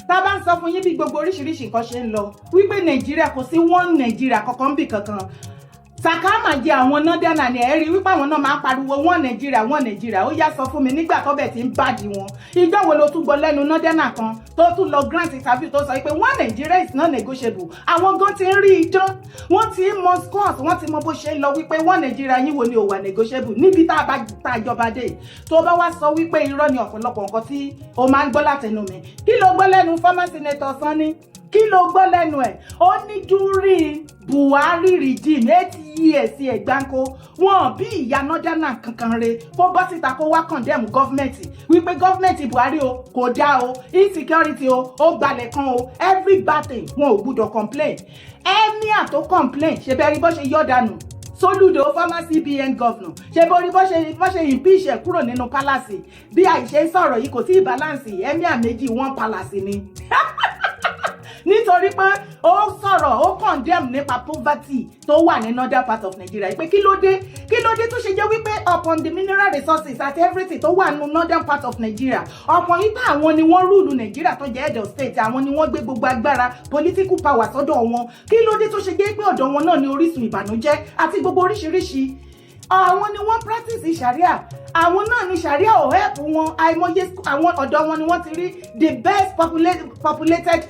Tá a bá ń sọ fún yín bí gbogbo oríṣiríṣi nǹkan ṣe ń lọ, wípé Nàìjíríà kò sí one Nàìjíríà kankan bì kankan, sàkámà jẹ àwọn northern ni. Ẹ rí wípé àwọn náà máa ń pariwo one Nàìjíríà, one Nàìjíríà. Ó yá, sọ fún mi, nígbà tó bẹ̀ tí ń bàdí wọn, ìjọ wo ló tún gbọ́ lẹ́nu northern kan tó tún lọ grant interview tó sọ pé one Nàìjíríà is not negotiable? Àwọn gan ti ń rí idán, wọ́n ti ń mọ scores, wọ́n ti mọ bó ṣe ń lọ wípé one Nàìjíríà yín wo ni ò wà negotiable níbi tá a bá tá a jọba dé. Tó bá wá sọ wípé irọ́ ni ọ̀pọ̀lọpọ̀ nǹkan tí o máa ń gbọ́ látẹnu mi, kí ló gbọ́ lẹ́nu former senator Sanni? Kí ló gbọ́ lẹ́nu ẹ̀? Ó ní during Buhari regime, 8 years ẹ̀ gbáǹkó, wọn bí ìyá northern kankan re kó bọ́ síta kó wá condemn government wípé government Buhari o kò dá o, insecurity o, ó gbalẹ̀ kan o, every bad thing. Wọn ò gbúdọ̀ complain. Emir tó complain, ṣe bẹ́ẹ̀ rí bó ṣe yọ̀ dànù? Soludo, former CBN governor, ṣe borí bó ṣe impeach ẹ̀ kúrò nínú palace? Bí àìṣe ń sọ̀rọ̀ yìí, kò tí ì balance. Emir méjì, one palace ni. Nítorí pé ó sọ̀rọ̀, ó condemn nípa poverty tó wà ní northern part of Nigeria, pé kí ló dé, kí ló dé tó ṣe jẹ́ wípé upon the mineral resources àti everything tó wà ní northern part of Nigeria, upon yípa àwọn ni wọ́n rule Nigeria, tó jẹ́ head of state, àwọn ni wọ́n gbé gbogbo agbára political power sọ́dọ̀ wọn, kí ló dé tó ṣe jẹ́ pé ọ̀dọ̀ wọn náà ni orísun ìbànújẹ́ àti gbogbo oríṣiríṣi? Àwọn ni wọ́n practice Sharia, àwọn náà ni Sharia ò help wọn. Àìmọye àwọn ọ̀dọ́ wọn ni wọ́n ti rí the best populated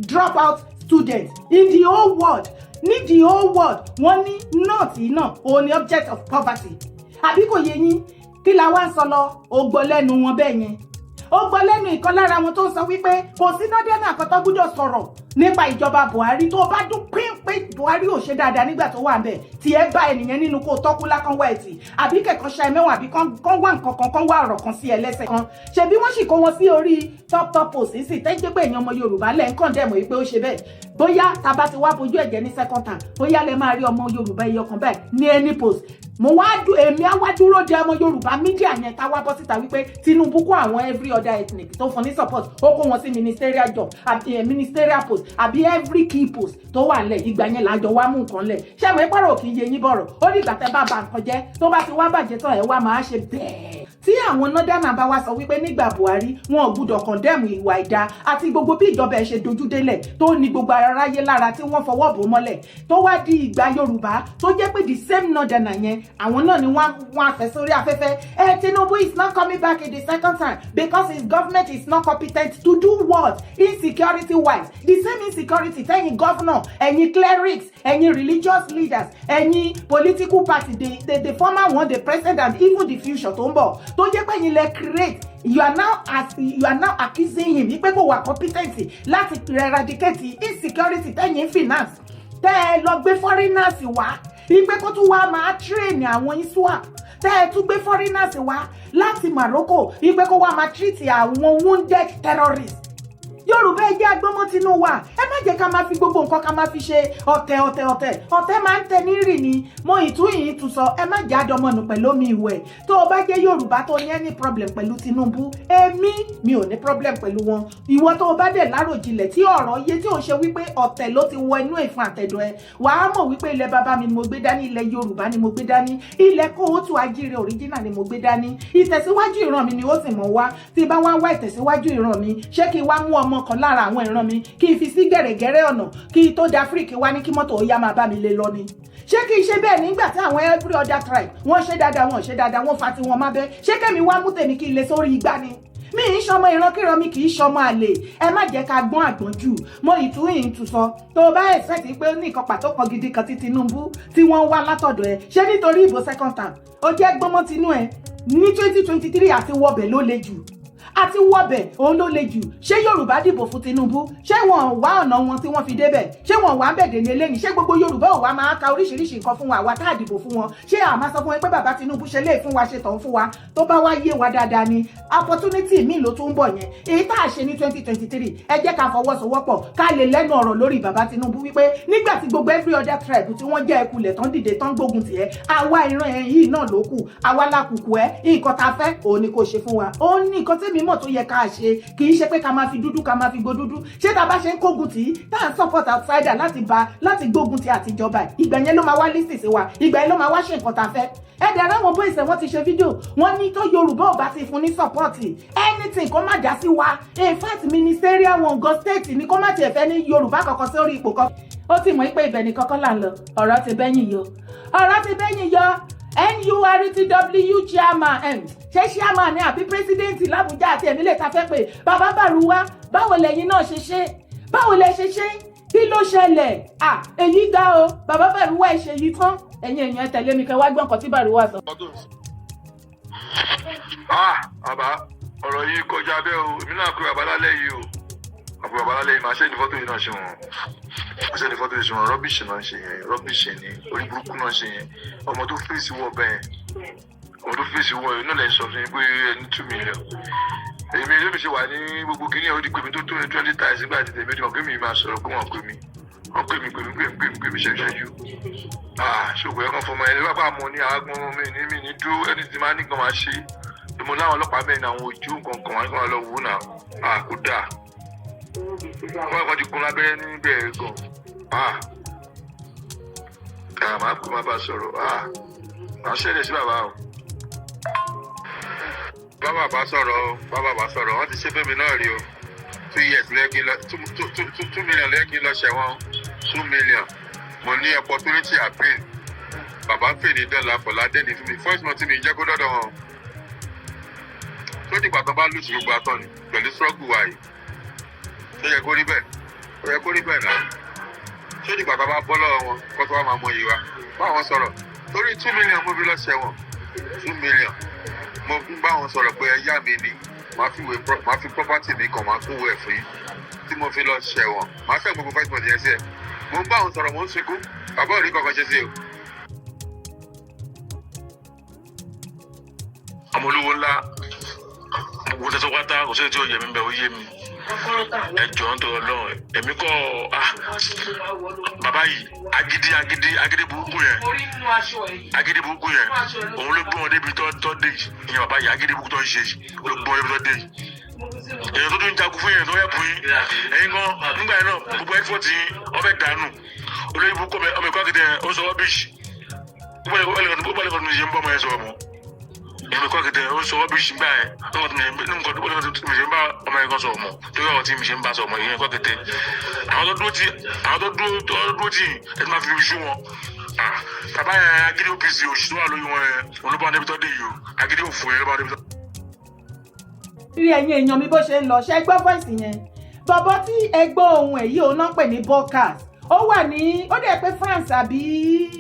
dropout students in the whole world. Ní the whole world, wọ́n ní north yìí náà òun ni object of poverty. Àbí kò yé yín? Kí la wá ń sọ lọ? Ó gbọ́ lẹ́nu wọn bẹ́ẹ̀ yẹn, ó gbọ́ lẹ́nu ìkan lára wọn tó ń sọ wípé kò sí northern kan tó gbúdọ̀ sọ̀rọ̀ nípa ìjọba Buhari. Tó bá dún pín pé Buhari ò ṣe dáadáa nígbà tó wà ńbẹ̀, tí ẹ bá ẹnìyẹn nínú kó tọ́kú lákàn wá ẹ̀tì, àbí kẹ̀kọ́ ṣa ẹ mẹ́wọ̀n, àbí kán wá nǹkan kan, kán wá ọ̀rọ̀ kan sí ẹ lẹ́sẹ̀ kan. Ṣebí wọ́n sì kó wọn sí orí top top post sí tẹ́jẹ́ pé èèyàn ọmọ Yorùbá lẹ́ ń condemn yìí pé ó ṣe bẹ́ẹ̀. Bóyá tá bá ti wá fojú ẹ̀jẹ̀ ní second term, bóyá lẹ máa rí ọmọ Yorùbá ẹyọ kan báyìí ní any post. Mo wá èmi á wá dúró de ọmọ Yorùbá media yẹn ká wá bọ́ síta wípé Tinubu kó àwọn every other ethnic tó fún ní support, ó kó wọn sí ministerial job àbí ministerial post àbí every key post tó wà nílẹ̀. Ìgbà yẹn làjọ wá mú nǹkan lẹ̀. Ṣé àwọn ìpàrọ̀ kì í yé yín bọ̀rọ̀? Ó ní ìgbà tẹ́ bá ba nǹkan jẹ́, tó bá ti wá bàjẹ́ tán, ẹ̀ wá máa ṣe bẹ́ẹ̀. Tí àwọn northern bá wá sọ wípé nígbà Buhari, wọn ò gbúdọ̀ condemn ìwà ìdá àti gbogbo bí ìjọba ẹ̀ ṣe dojú délẹ̀, tó ní gbogbo aráyé lára, tí wọ́n fọwọ́ bò mọ́lẹ̀, tó wá di ìgbà Yorùbá, tó jẹ́ pé the same northern yẹn, àwọn náà ni wọ́n á fẹ́ sórí afẹ́fẹ́ ẹ, "Tinubu is not coming back in the second time because his government is not competent to do what?" Insecurity wise, the same insecurity tẹ́yìn governor, ẹ̀yin clerics, ẹ̀yin religious leaders, ẹ̀yin political party, the former one, the present and even the future tó ń bọ̀, tó jẹ́ pé ẹ̀yin lẹ create, you are now accusing him wípé kò wà competent láti eradicate insecurity tẹ́yìn finance, tẹ́ ẹ lọ gbé foreigners wá wípé kó tún wá máa train àwọn ISWAP, tẹ́ ẹ tún gbé foreigners wá láti Morocco wípé kó wá máa treat àwọn wounded terrorists. Yorùbá, ẹ jẹ́ agbọ́mọ́ tinú wa. Ẹ má jẹ́ ká máa fi gbogbo nǹkan ká máa fi ṣe ọ̀tẹ̀ ọ̀tẹ̀ ọ̀tẹ̀ ọ̀tẹ̀. Máa ń tẹ ní rì ní mo ìtú yìí tún sọ. Ẹ má jẹ́ àdọ́mọ̀nù pẹ̀lú omi ìwẹ̀. Tó o bá jẹ́ Yorùbá tó ní any problem pẹ̀lú Tinubu, èmi mi ò ní problem pẹ̀lú wọn. Ìwọ tó o bá dẹ̀ láròjinlẹ̀, tí ọ̀rọ̀ yé, tí ò ṣe wípé ọ̀tẹ̀ ló ti wọ inú ìfun àtẹ̀dọ̀ ẹ, wàá mọ̀ wípé ilẹ̀ bàbá mi ni mo gbé dání, ilẹ̀ Yorùbá ni mo gbé dání, ilẹ̀ kóòtù ajíire original ni mo gbé dání. Ìtẹ̀síwájú ìran mi ni ó sì mọ̀ wá. Tí bá wá wá ìtẹ̀síwájú ìran mi, ṣé kí n wá mú ọmọ kan lára àwọn ìran mi, kí n fi sí gẹ̀rẹ́gẹ̀rẹ́ ọ̀nà, kí n tó da fíríkì wá ní kí mọ́tò ó yá máa bá mi lé lọ ni? Ṣé kí n ṣe bẹ́ẹ̀ nígbà tí àwọn every other tribe, wọ́n ṣe dáadáa, wọ́n ṣe dáadáa, wọ́n fa tiwọn má bẹ́? Ṣé kẹ́mi wá mú tèmi kí n lè sórí igbá ni? Mi ì ṣọmọ ìrankíran, mi kì í ṣọmọ àlè. Ẹ má jẹ́ ká gbọ́n àgbọ́n jù. Mo ìtú ìtú sọ. Tó o bá expect pé ó ní nǹkan pàtó kan gidi kan tí Tinubu tí wọ́n ń wá látọ̀dọ̀ ẹ ṣé nítorí ìbò second term, ó jẹ́ gbọ́mọ́ tinú ẹ ní 2023. Àti wọbẹ̀ ló le jù, àti wọbẹ̀ òun ló le jù. Ṣé Yorùbá dìbò fún Tinubu? Ṣé wọn wá ọ̀nà wọn tí wọ́n fi débẹ̀? Ṣé wọn wà ń bẹ̀dẹ̀ ní eléyìí? Ṣé gbogbo Yorùbá ò wá máa ka oríṣiríṣi nǹkan fún wa, àwa tá a dìbò fún wọn? Ṣé a máa sọ fún wọn pé bàbá Tinubu ṣe lè fún wa, ṣe tàn fún wa? Tó bá wá yé wa dáadáa ni, opportunity mi ló tún ń bọ̀ yẹn, èyí tá a ṣe ní 2023. Ẹ jẹ́ ká fọwọ́sowọ́pọ̀, ká lè lẹ́nu ọ̀rọ̀ lórí bàbá Tinubu wípé nígbà tí gbogbo every other tribe tí wọ́n jẹ́ ẹkulẹ̀ tán dìde tán gbógun tiẹ̀, àwa ìran ẹ̀ yìí náà ló kù, àwa lákùkù ẹ̀. Nǹkan tá a fẹ́ òun ni kò ṣe fún wa. Ó ní nǹkan tẹ́mi mọ̀ tó yẹ ká ṣe. Kì í ṣe pé ká máa fi dúdú, ká máa fi gbó dúdú. Ṣé tá a bá ṣe ń kógun tì í, tá à ń support outsider láti ba láti gbógun ti àtijọba ẹ̀, ìgbà yẹn ló máa wá lísì sí wa, ìgbà yẹn ló máa wá ṣe nǹkan tá a fẹ́? Ẹ dẹ̀ ráwọn boys ẹ̀, wọ́n ti ṣe fídíò, wọ́n ní tó Yorùbá ò bá ti fún ní support anything, kó má dá sí wa. In fact, ministerial wọn gan, state ni, kó má tiẹ̀ fẹ́ ní Yorùbá kankan sórí ipò kan. Ó ti mọ̀ pé ibẹ̀ ní kọ́kọ́ là ń lọ. Ọ̀rọ̀ ti bẹ́yìn yọ, ọ̀rọ̀ ti bẹ́yìn yọ. NURTW chairman, ṣé chairman ni àbí president l'Abuja àti ẹ̀mí lè ta fẹ́ pé bàbá Bàrúwá, báwo lẹ́yìn náà ṣe ṣe? Báwo lẹ ṣe ṣe? Kí ló ṣẹlẹ̀? À, èyí ga o. Bàbá Bàrúwá ẹ̀ ṣe yìí tán. Ẹ̀yin èèyàn, ẹ tẹ̀lé mi kẹ́ wá gbọ́ nǹkan tí Bàrúwá sọ. Ah, bàbá, ọ̀rọ̀ yìí kọjá bẹ́ẹ̀ o. Èmi náà pé bàbá lálẹ́ yìí o, àpò bàbá lálẹ́ yìí. Máa ṣe ní fọ́tò yìí náà ṣe wọ́n, máa ṣe ní fọ́tò yìí ṣe wọ́n. Rubbish náà ṣe yẹn, rubbish ni, orí burúkú náà ṣe yẹn. Ọmọ tó fèsì wọ bẹ́ẹ̀, ọmọ tó fèsì wọ yẹn náà lè sọ fún mi pé ẹni 2 million. Èmi ló fi ṣe wà ní gbogbo kìíní ẹ̀. Ó di pé mi tó tó ní 20 times nígbà tí tèmi ti mọ̀ pé mi máa sọ̀rọ̀ pé wọ́n pè mí, wọ́n pè mí, pè mí, pè mí, pè mí, pè mí ṣẹ́jú. Ah, ṣògbọ́n ẹ̀kan fọmọ ẹni wá pa mọ́ ní àágbọ́n mi ní mi ní dúró ẹni tí máa ní kan máa ṣe. Mo láwọn ọlọ́pàá mẹ́rin, àwọn ojú nǹkan kan wọn lọ wò náà. Ah, kò dáa. Wọ́n kàn ti gun lábẹ́rẹ́ níbẹ̀ gan. Ah, ah, máa kó máa bá a sọ̀rọ̀. Ah, máa ṣẹlẹ̀ sí bàbá o. Bá bàbá sọ̀rọ̀ o, bá bàbá sọ̀rọ̀. Wọ́n ti ṣe fẹ́mi náà rí o. 2 years lẹ́ẹ̀kí lọ, 2 2 2 2 million lẹ́ẹ̀kí lọ ṣẹ̀wọ̀n, 2 million. Mo ní opportunity appeal. Bàbá fèdè dọ́là fọ̀ládé ní fún mi first month mi jẹ́ kó dọ́dọ̀ wọn. Tó dìgbà tó bá lùsì gbogbo atọ́ ni pẹ̀lú struggle wa yìí, tó yẹ kó rí bẹ́ẹ̀, ó yẹ kó rí bẹ́ẹ̀ náà. Tó dìgbà tó bá bọ́ lọ́wọ́ wọn kó tó wá máa mọ iye wa bá wọn sọ̀rọ̀ torí 2 million mo fi lọ ṣẹ̀wọ̀n, 2 million. Mo ń bá wọn sọ̀rọ̀ pé ẹ yá mi ni, màá fi property mi kàn, máa kówó ẹ̀ fún yín tí mo fi lọ ṣẹ̀wọ̀n. Màá fẹ́ gbogbo 5 months yẹn sí ẹ̀. Mo ń bá wọn sọ̀rọ̀, mo ń sunkún. Bàbá ò rí kankan ṣe sí o. Ọmọ olówó ńlá, gbogbo tẹsán pátá, kò sí tí ò yẹ mi bẹ́ẹ̀, ó yé mi. Ẹ jọ̀ọ́, ń tọrọ lọ́rùn èmi kọ́. Ah, bàbá yìí, agídí, agídí, agídí burúkú yẹn, agídí burúkú yẹn, òun ló gbé wọn débi tó dé yìí. Ìyẹn bàbá yìí, agídí burúkú tó ń ṣe yìí ló gbé wọn débi tó dé yìí. Èèyàn tó tún jagun fún yẹn tó yẹ fún yín, ẹ̀yin gan nígbà yẹn náà, gbogbo effort yín ọbẹ̀ dànù. Olóyìn burúkú, ọmọ ìkọ́ akéde yẹn, ó sọ rubbish. Ó bá lè kọ́ tó ṣe ń bọ́ ọmọ yẹn sọ̀rọ̀ mọ́. Èmi kọ́ kété, ó sọ rubbish gbà yẹn nǹkan tó mi ṣe ń bá ọmọ yẹn kan sọ̀rọ̀ mọ́, torí ọ̀rọ̀ tí mi ṣe ń bá sọ̀rọ̀ mọ́, ìyẹn kọ́ kété. Àwọn tó dúró tí, àwọn tó dúró tí ẹ ti máa fi fi sú wọn. Ah, bàbá yẹn, agídí OPC òṣì tó wà lórí wọn yẹn, òun ló bá wọn débi tó dé yìí o. Agídí òfò yẹn ló bá wọn débi tó. Rí ẹ̀yin èèyàn mi, bó ṣe ń lọ, ṣe gbọ́ voice yẹn? Bọ̀bọ̀ tí ẹ gbọ́ ohun ẹ̀ yìí, òun náà pè ní Borkas. Ó wà ní, ó dẹ̀ pé France àbí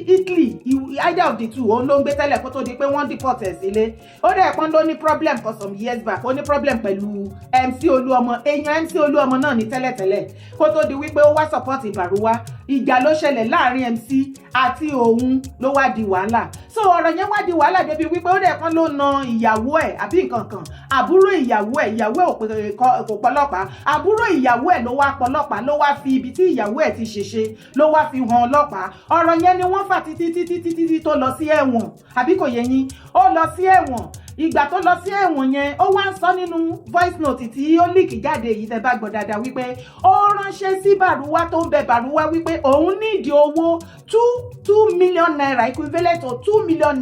Italy, either of the two, òun ló ń gbé tẹ́lẹ̀ kó tó di pé wọ́n deport ẹ̀ sílé. Ó dẹ̀ pọ́n ló ní problem for some years back. Ó ní problem pẹ̀lú MC Olúọmọ. Èèyàn MC Olúọmọ náà ní tẹ́lẹ̀tẹ́lẹ̀ kó tó di wípé ó wá support Ìbàrúwá. Ìjà ló ṣẹlẹ̀ láàrin MC àti òun, ló wá di wàhálà. So ọ̀rọ̀ yẹn wá di wàhálà débi wípé ó dẹ̀ pọ́n ló na ìyàwó ẹ̀ àbí nǹkan kan, àbúrò ìyàwó ẹ̀. Ìyàwó ẹ̀ kò pọlọ́pàá, àbúrò ìyàwó ẹ̀ ló wá pọlọ́pàá, ló wá fi ibi tí ìyàwó ẹ̀ ti ṣèṣe, ló wá fi hàn ọlọ́pàá. Ọ̀rọ̀ yẹn ni wọ́n fà títí títí títí tí tó lọ sí ẹ̀wọ̀n, àbí kò yé yín? Ó lọ sí ẹ̀wọ̀n. Ìgbà tó lọ sí ẹ̀wọ̀n yẹn, ó wá ń sọ nínú voice note tí ó leak jáde yìí, tẹ́ bá gbọ́ dáadáa, wípé ó ránṣẹ́ sí Bàrúwá tó ń bẹ Bàrúwá wípé òun nídìí owó 2 2 million naira, equivalent to ₦2 million.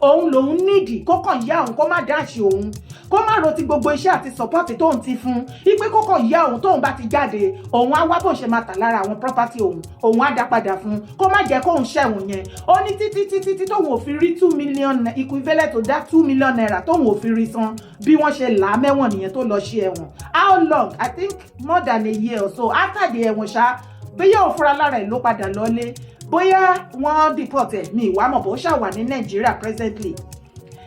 Òun lòun nídìí, kó kàn yá òun, kó má dáṣì òun, kó má ro ti gbogbo iṣẹ́ àti support tóun ti fún, wípé kó kàn yá òun. Tóun bá ti jáde, òun á wá bó ṣe máa tà lára àwọn property òun, òun á dá padà fún, kó má jẹ́ kóun ṣẹ̀wọ̀n yẹn. Ó ní títí títí tí tóun ò fi rí 2 million, equivalent to that ₦2 million, tóun ò fi rí san, bí wọ́n ṣe là á mẹ́wọ̀n nìyẹn, tó lọ sí ẹ̀wọ̀n. How long? I think more than a year or so after the ẹ̀wọ̀n ṣá. Bóyá òun fúnra lára ẹ̀ ló padà lọ́lé, bóyá wọ́n deport ẹ̀, mi ìwà mọ̀, bó ṣàwà ní Nàìjíríà presently.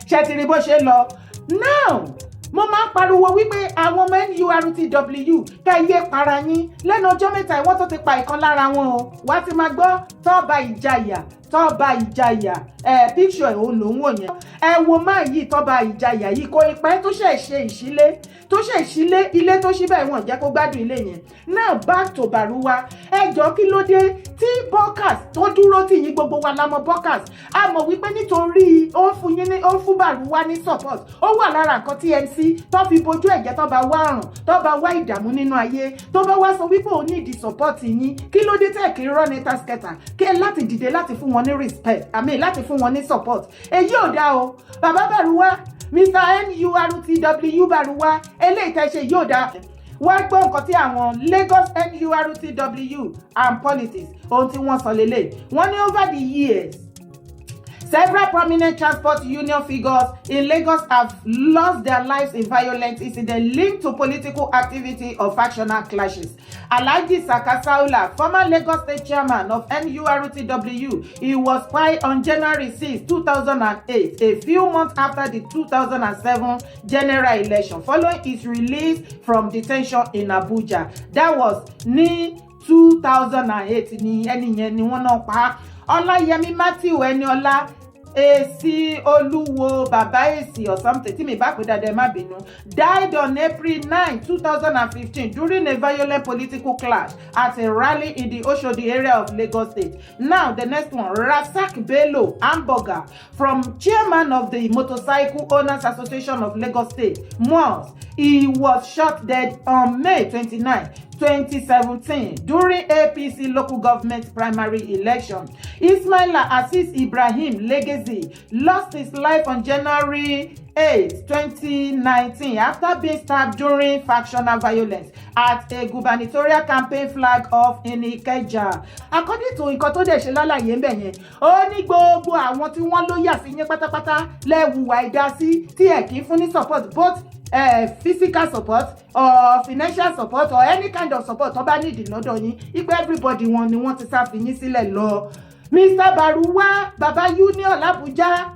Ṣe ti rí bó ṣe lọ? Now, mo máa ń pariwo wípé àwọn ọmọ NURTW, ká yé para yín. Lẹ́nu ọjọ́ mẹ́ta, ìwọ́n tó ti pa ìkan lára wọn o. Wá ti máa gbọ́ Tọ́ba Ìjayà, Tọ́ba Ìjayà. Ẹ picture ẹ̀, òun lòún wò yẹn. Ẹ wo máa yìí, Tọ́ba Ìjayà yìí, kò pẹ́ tó ṣẹ̀ ṣe ìṣílé, tó ṣe ìṣílé, ilé tó ṣí bẹ́ẹ̀, wọ́n jẹ́ kó gbádùn ilé yẹn. Now, back to Baruwa. Ẹ jọ, kí ló dé tí Borkas tó dúró tì yín? Gbogbo wa la mọ̀ Borkas. A mọ̀ wípé nítorí ó ń fún yín ní, ó ń fún Baruwa ní support, ó wà lára nǹkan tí MC tó fi bojú ẹ̀jẹ̀, tó bá wá àrùn, tó bá wá ìdààmú nínú ayé, tó bá wá sọ wípé òun need support yín. Kí ló dé tẹ̀ kí run helter skelter kí ẹ láti dìde láti fún wọn ní respect, I mean, láti fún wọn ní support? Èyí ò dáa o. Bàbá Baruwa, Mr NURTW Baruwa, eléyìí tẹ́ ṣe yóò dáa. Wá gbọ́ nǹkan tí àwọn Lagos NURTW and politics, ohun tí wọ́n sọ lélẹ̀. Wọ́n ní over the years, several prominent transport union figures in Lagos have lost their lives in violent incidents linked to political activity or factional clashes. Alhaji Saka Saula, former Lagos State chairman of NURTW, he was fired on January 6, 2008, a few months after the 2007 general election, following his release from detention in Abuja. That was ní 2008 ní ẹni yẹn ni wọ́n náà pa á. Ọláyẹmí Matthew Ẹniọlá, Èsì Olúwo, Bàbá Èsì or something, tí mi bá pè dáadáa, ẹ má bínú, died on April 9, 2015 during a violent political clash at a rally in the Oshodi area of Lagos State. Now the next one, Rasak Bello Hamburger, from chairman of the Motorcycle Owners Association of Lagos State, MOAS. He was shot dead on May 29, 2017 during APC local government primary election. Ismaila Azeez Ibrahim Legacy lost his life on January 8, 2019 after being stabbed during factional violence at a gubernatorial campaign flag off in Ikeja. According to nǹkan tó dẹ̀ ṣe lálàyé ń bẹ̀ yẹn, ó ní gbogbo àwọn tí wọ́n ló yà sí yín pátápátá lẹ́wùwà ìdásí tí ẹ̀ kì í fún ní support, both physical support or financial support or any kind of support tó bá nídìí lọ́dọ̀ yín, ipe everybody wọn ni wọ́n ti sá fi yín sílẹ̀ lọ. Mr. Baruwa, Baba Union l'Abuja,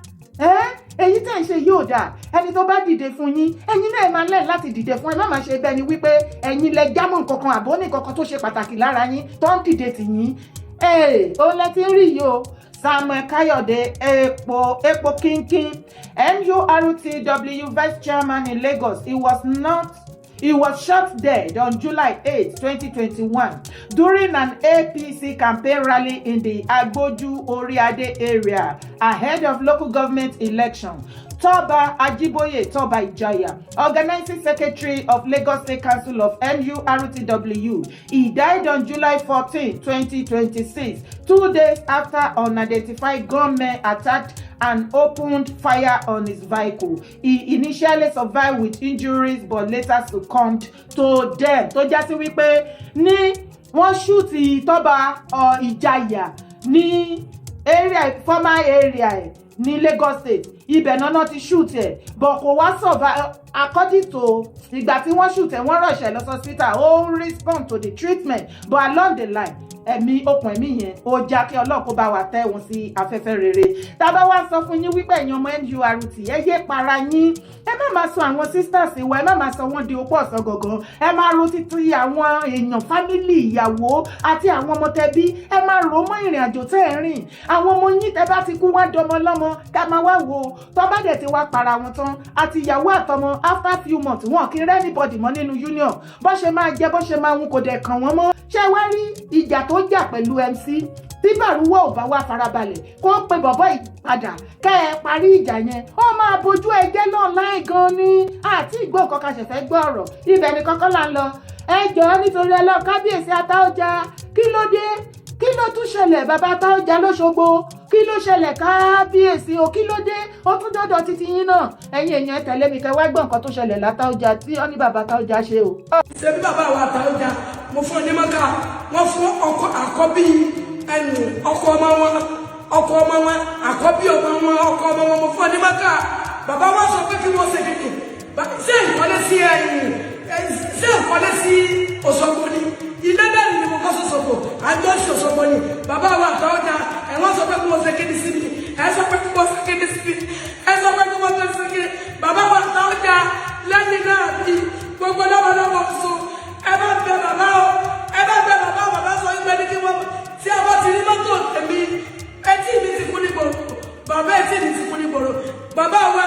èyí tẹ̀ ń ṣe yóò dáa. Ẹni tó bá dìde fún yín, ẹ̀yin náà máa lẹ́yìn láti dìde fún ẹ. Má máa ṣe bẹ́ẹ̀ ni wípé ẹ̀yin lẹ jámọ́ nǹkan kan àbó ní nǹkan kan tó ṣe pàtàkì lára yín tó ń dìde tì yín. Òun lẹ ti ń rí yìí o. Samuel Kayode Epo Epo Kinkin, NURTW vice chairman in Lagos. He was not He was shot dead on July 8, 2021, during an APC campaign rally in the Agboju Oriade area ahead of local government election. Toba Ajiboye Toba Ijaya, organizing secretary of Lagos State Council of NURTW. He died on July 14, 2026, 2 days after unidentified gunmen attacked and opened fire on his vehicle. He initially survived with injuries but later succumbed to them. Tó já sí wípé ní wọ́n shoot Tọ́ba Ìjàyà ní area, former area ẹ̀ ní Lagos State. Ibẹ̀ náà ti shoot ẹ̀, but kò wá survive. According to ìgbà tí wọ́n shoot ẹ̀, wọ́n rush ẹ̀ lọ sí hospital, ó ń respond to the treatment, but along the line, ẹ̀mí okùn ẹ̀mí yẹn ó já. Kí Ọlọ́run kó bá wa tẹ́ wọn sí afẹ́fẹ́ rere. Tá a bá wá sọ fún yín wípé ẹ̀yin ọmọ NURT, ẹ yé para yín, ẹ má máa sọ àwọn sisters wa, ẹ má máa sọ wọ́n di opó ọ̀sán gangan. Ẹ máa ro títí àwọn èèyàn, family, ìyàwó àti àwọn ọmọ tẹbí. Ẹ máa rò mọ́ ìrìn àjò tẹ́ ẹ rìn. Àwọn ọmọ yín, tẹ́ bá ti kú, wá dọmọ lọ́mọ ká máa wá wò ó. Tọ́ bá dẹ̀ ti wá para wọn tán àti ìyàwó àtọmọ, after few months, wọn kì í rẹ́ anybody mọ́ nínú union. Bó ṣe máa jẹ, bó ṣe máa ń, kò dẹ̀ kàn wọ́n mọ́. Ṣé wá rí ìjà tó jà pẹ̀lú MC tí Bàrúwọ̀ ò bá wá farabalẹ̀ kó pe bọ̀bọ́ ìpadà kẹ́ ẹ parí ìjà yẹn, ó máa bójú ẹjẹ́ náà láì gan ni. Àti ìgbọ́ nǹkan kan ṣẹ̀fẹ̀ gbọ́ ọ̀rọ̀ ibẹ̀ ni kọ́kọ́ là ń lọ. Ẹ jọ̀ọ́, nítorí Ọlọ́run, kábíyèsí Atáọjà, kí ló dé? Kí ló tún ṣẹlẹ̀? Bàbá Atáọjà lóṣogbo, kí ló ṣẹlẹ̀? Kábíyèsí o, kí ló dé? Ó tún dọ́dọ̀ títí yín náà. Ẹ̀yin èèyàn, ẹ tẹ̀lé mi kẹ́ wá gbọ́ nǹkan tó ṣẹlẹ̀ látàọjà tí ó ní bàbá Atáọjà ṣe o. Ṣe bí bàbá wa Àtàọjà, mo fún ọ ní mọ́kà, wọ́n fún ọkọ àkọ́bí ẹnu ọkọ ọmọ wọn, ọkọ ọmọ wọn, àkọ́bí ọmọ wọn, ọkọ ọmọ wọn, mo fún ọ ní mọ́kà. Bàbá wa sọ pé kí wọ́n ṣe kéde ṣé ìkọ́lé sí ẹ̀yìn, ṣé ìkọ́lé sí Òṣogbo ni. Ilé mẹ́rin ni mo kọ́ sọ́sọ́gbò, àjọ sí Òṣogbo ni. Bàbá wa Àtàọjà, ẹ̀ wọ́n sọ pé kí wọ́n ṣe kéde sí mi. Ẹ sọ pé kí wọ́n ṣe kéde sí mi. Ẹ sọ pé kí wọ́n ṣe kéde. Bàbá wa Àtàọjà, lẹ́yìn náà bí gbogbo lọ́wọ́lọ́wọ́ sùn, ẹ bá bẹ bàbá o, ẹ bá bẹ bàbá. Bàbá sọ yín pé ní kí wọ́n tí a bá ti rí mọ́tò tèmi, etí mi ti kú ní gbòòrò. Bàbá, etí mi ti kú ní gbòòrò. Bàbá wa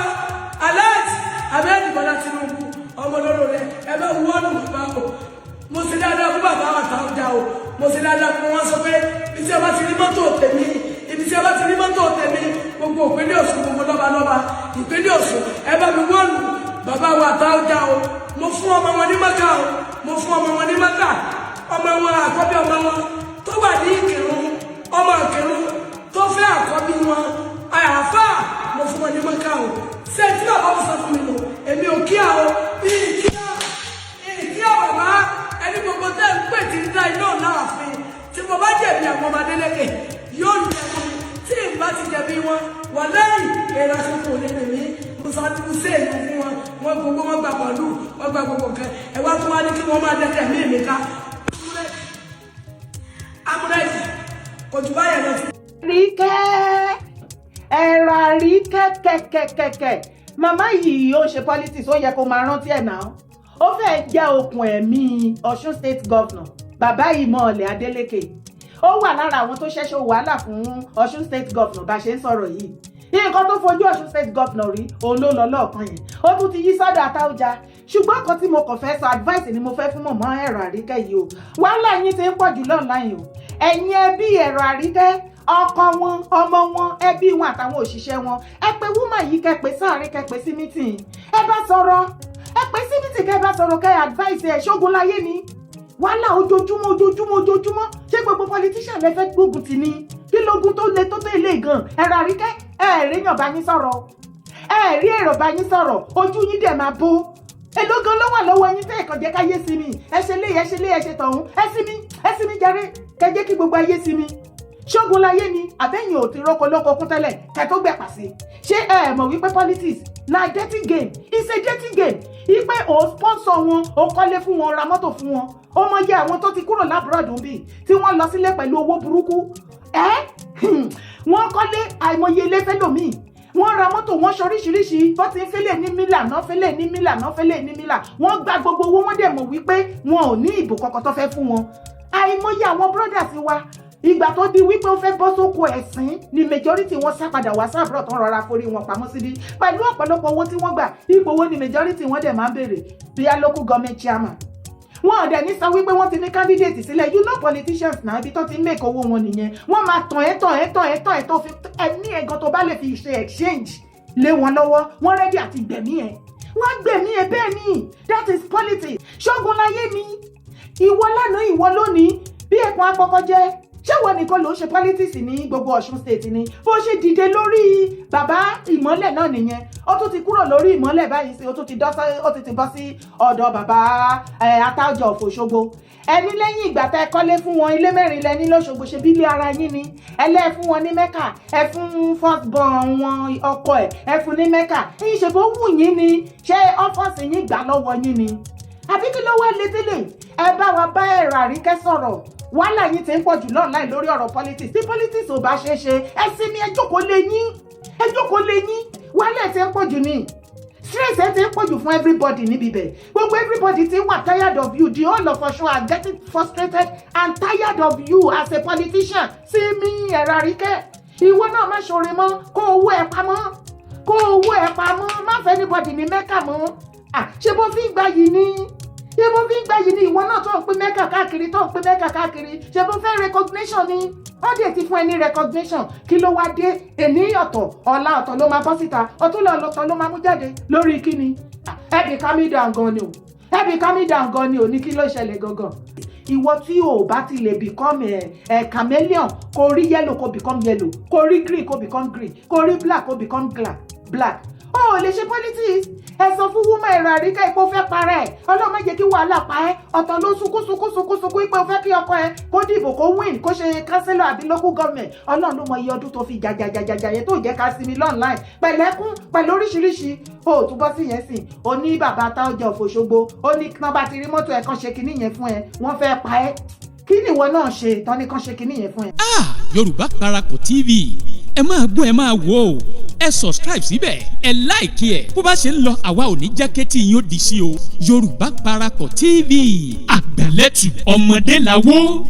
Alhaji Ahmed Bọ́lá Tinubu, ọmọ lọ́rọ̀ rẹ, ẹ bá wọ́ọ̀nù bàbá o. Mo ṣe dáadáa fún bàbá Àtàọjà o, mo ṣe dáadáa fún wọn. Sọ pé ibi tí a bá ti rí mọ́tò tèmi, ibi tí a bá ti rí mọ́tò tèmi, gbogbo ìpínlẹ̀ Ọ̀ṣun, gbogbo lọ́balọ́ba ìpínlẹ̀ Ọ̀ṣun, ẹ bá mi wọ́ọ̀nù bàbá wa Àtàọjà o. Mo fún ọmọ wọn ní Mẹ́kà o, mo fún ọmọ wọn ní Mẹ́kà. Ọmọ wọn, àkọ́bí ọmọ wọn tó wà ní Ìkìrun, ọmọ Ìkìrun tó fẹ́ àkọ́bí wọn àyàfà, mo fún wọn ní Mẹ́kà o. Ṣé tí bàbá mi sọ fún mi nù? Èmi ò kí àwọn ìkí ìkí bàbá ẹni gbogbo tẹ́ ń pè tí ń dá iná láàfin. Tí mo bá jẹ̀bi àwọn ọmọ Adélékè, yóò ní ẹkún mi. Tí n bá ti jẹ̀bi wọn, wà lẹ́yìn èèrà kankan ò lè rìn mí. Mo sọ mo ṣe èlò fún wọn, wọn gbogbo wọn gba pàlú, wọn gba gbogbo nǹkan. Ẹ wá tún wá ní kí wọ́n máa dẹ́tẹ̀ mí mi ká amúrẹ́jì kò jù báyẹn lọ sí. Ríkẹ́ ẹ̀rọ àríkẹ́ kẹ̀kẹ̀kẹ̀kẹ̀, màmá yìí ó ń ṣe politics, ó yẹ kó máa rántí ẹ̀ náà. Ó fẹ́ẹ́ jẹ́ okùn ẹ̀mí Ọ̀ṣun State Governor, bàbá Ìmọ̀ọ́lẹ̀ Adeleke. Ó wà lára àwọn tó ṣẹ́ṣọ́ wàhálà fún Ọ̀ṣun State Governor. Bá ṣe ń sọ̀rọ̀ yìí, nǹkan tó fojú Ọ̀ṣun State Governor rí, òun ló lọ lọ́ọ̀kan yẹn. Ó tún ti yí sọ́dọ̀ Àtaọ́jà. Ṣùgbọ́n kan tí mo kàn fẹ́ sọ, advice ni mo fẹ́ fún mọ̀mọ́ ẹ̀rọ àríkẹ́ yìí o. Wàhálà yín ti ń pọ̀ jù online o. Ẹ̀yin ẹbí ẹ̀rọ àríkẹ́, ọkọ wọn, ọmọ wọn, ẹbí wọn àtàwọn òṣìṣẹ́ wọn, ẹ pé woman yìí, kẹ́ pé sáàrin, kẹ́ pé sí meeting, ẹ bá sọ̀rọ̀, ẹ Pé síbìtì kẹ́ ẹ bá sọ̀rọ̀, kẹ́ ẹ advice ẹ̀. Ṣógun láyé ni wàhálà ojoojúmọ́, ojoojúmọ́, ojoojúmọ́? Ṣé gbogbo politician lẹ fẹ́ gbógun tì ní? Kí lógun tó le tó tó ilé gan? Ẹ̀rọ àríkẹ́, ẹ̀ ríyàn bá yín sọ̀rọ̀, ẹ̀ rí èrò bá yín sọ̀rọ̀, ojú yín dẹ̀ máa bó. Èló gan ló wà lọ́wọ́ yín tẹ́ ẹ̀kọ́ jẹ́ káyé sí mi? Ẹ ṣe lé, ẹ ṣe lé, ẹ ṣe tọ̀hún. Ẹ sí mi, ẹ sí mi jàre, kẹ́ jẹ́ kí gbogbo ayé sí mi. Ṣógun láyé ni àbẹ́yìn ò ti rọ́kọ lóko kún tẹ́lẹ̀ kẹ́ tó gbẹ̀pà sí? Ṣé ẹ mọ̀ wípé politics na dirty game? It's a dirty game. Ipe ò sponsor wọn, ò kọ́lé fún wọn, ra mọ́tò fún wọn. Ó mọ iye àwọn tó ti kúrò l'abroad bí tí wọ́n lọ sílé pẹ̀lú owó burúkú. Ẹ́ wọ́n kọ́lé àìmọye ilé fẹ́lòmíì, wọ́n ra mọ́tò, wọ́n ṣoríṣiríṣi. Bó ti ń fẹ́lẹ̀ ní mílà náà, fẹ́lẹ̀ ní mílà náà, fẹ́lẹ̀ ní mílà. Wọ́n gba gbogbo owó, wọ́n dẹ̀ mọ̀ wípé wọn ò ní ìbò kankan tó fẹ́ fún wọn. Àìmọye àwọn brothers wa, ìgbà tó di wípé ó fẹ́ bọ́ sóko ẹ̀sìn ni majority wọn sá padà wá sábúrò, tó ń rọra forí wọn pamọ́ síbí pẹ̀lú ọ̀pọ̀lọpọ̀ owó tí wọ́n gbà. Ipò owó ni majority wọn dẹ̀ máa ń béèrè, bíi local government chairman. Wọn ò dẹ̀ ní sọ wípé wọ́n ti ní candidate sílẹ̀. You know politicians náà, ibi tó ti ń make owó wọn nìyẹn. Wọ́n máa tàn ẹ́, tàn ẹ́, tàn ẹ́, tàn ẹ́, tó fi ẹ̀mí ẹ̀ gan tó bá lè fi ṣe exchange lé wọn lọ́wọ́. Wọ́n ready àti gbẹ̀mí ẹ̀, wọ́n gbẹ̀mí ẹ̀. Bẹ́ẹ̀ ni, that is politics. Ṣógun láyé ni? Ìwọ lánàá, ìwọ lónìí, bí ẹ̀kún apọkọ jẹ́. Ṣé wọn nìkan ló ń ṣe politics ní gbogbo Ọ̀ṣun State ni? Bó ṣe dìde lórí bàbá ìmọ́lẹ̀ náà nìyẹn, ó tún ti kúrò lórí ìmọ́lẹ̀ báyìí sí, ó tún ti bọ́ sí ọ̀dọ̀ bàbá Atáọjà of Òṣogbo. Ẹni lẹ́yìn ìgbà tá ẹ kọ́lé fún wọn, ilé mẹ́rin lẹ́ní lọ́ṣogbo, ṣe bí ilé ara yín ni. Ẹlẹ́ fún wọn ní Mẹ́kà, ẹ fún first born wọn, ọkọ ẹ̀, ẹ fún ní Mẹ́kà. Yín ṣe bó wù yín ni? Ṣé ọ́fọ́sì yín gbà lọ́wọ́ yín ni, àbí kí ló wá létélè? Ẹ bá wa bá ẹ̀rọ àríkẹ́ sọ̀rọ̀. Wàhálà yín ti ń pọ̀ jù online lórí ọ̀rọ̀ politics. Tí politics ò bá ṣeé ṣe, ẹ sinmi, ẹ jókòó lé yín, ẹ jókòó lé yín. Wàhálà ti ń pọ̀ jù ní, stress ẹ ti ń pọ̀ jù fún everybody níbi bẹ̀. Gbogbo everybody ti wà tired of you. The whole of Ọ̀ṣun are getting frustrated and tired of you as a politician. Sí mi, ẹ̀rọ àríkẹ́, ìwọ náà má ṣoore mọ́. Kó owó ẹ pamọ́, kó owó ẹ pamọ́. Má fẹ́ anybody ní Mẹ́kà mọ́. Ṣé bó fi ń gbà yìí ni? Ṣé bó fi ń gbà yìí ni? Ìwọ náà tó ń pín Mẹ́kà káàkiri, tó ń pín Mẹ́kà káàkiri, ṣé bó fẹ́ recognition ni? Wọ́n dẹ̀ ti fún ẹ ní recognition. Kí ló wá dé? Èní ọ̀tọ̀, ọ̀la ọ̀tọ̀ ló máa bọ́ síta, ọ̀túnla ọ̀tọ̀ ló máa mú jáde. Lórí kíni? Ẹbí calm down gan ni o, ẹbí calm down gan ni o. Ní kí ló ṣẹlẹ̀ gangan? Ìwọ tí o bá ti lè become ẹ chameleon, kò rí yellow kò become yellow, kò rí green kò become green, kò rí black kò become black, o ò lè ṣe politics. Ẹ sọ fún woman ẹ̀rọ àríkà ipò fẹ́ para ẹ̀. Ọlọ́run má jẹ́ kí wàhálà pa ẹ́. Ọ̀tọ̀ ló sunkún, sunkún, sunkún, sunkún ipò fẹ́ kí ọkọ ẹ kó dìbò, kó win, kó ṣe councillor àbí local government. Ọlọ́run ló mọ iye ọdún tó fi jàjàjàjàjà yẹn tó jẹ́ ká sinmi online pẹ̀lẹ́kún pẹ̀lú oríṣiríṣi. O ò túbọ̀ sí yẹn sìn. O ní bàbá Táọjà of Òṣogbo, ó ní kí wọ́n bá ti rí mọ́tò ẹ̀ kan ṣe kinní yẹn fún ẹ, wọ́n fẹ́ pa ẹ́. Kí ni ìwọ náà ṣe tán ní kan ṣe kinní yẹn fún ẹ? Ah, Yorùbá Parapọ̀ TV, ẹ máa gbọ́, ẹ máa wò ó. Ẹ subscribe síbẹ̀, ẹ like ẹ̀. Bó bá ṣe ń lọ, àwa ò ní jẹ́ kétí yín ó di sí o. Yorùbá Parapọ̀ TV, àgbàlẹ́tù ọmọdé làwọ̀.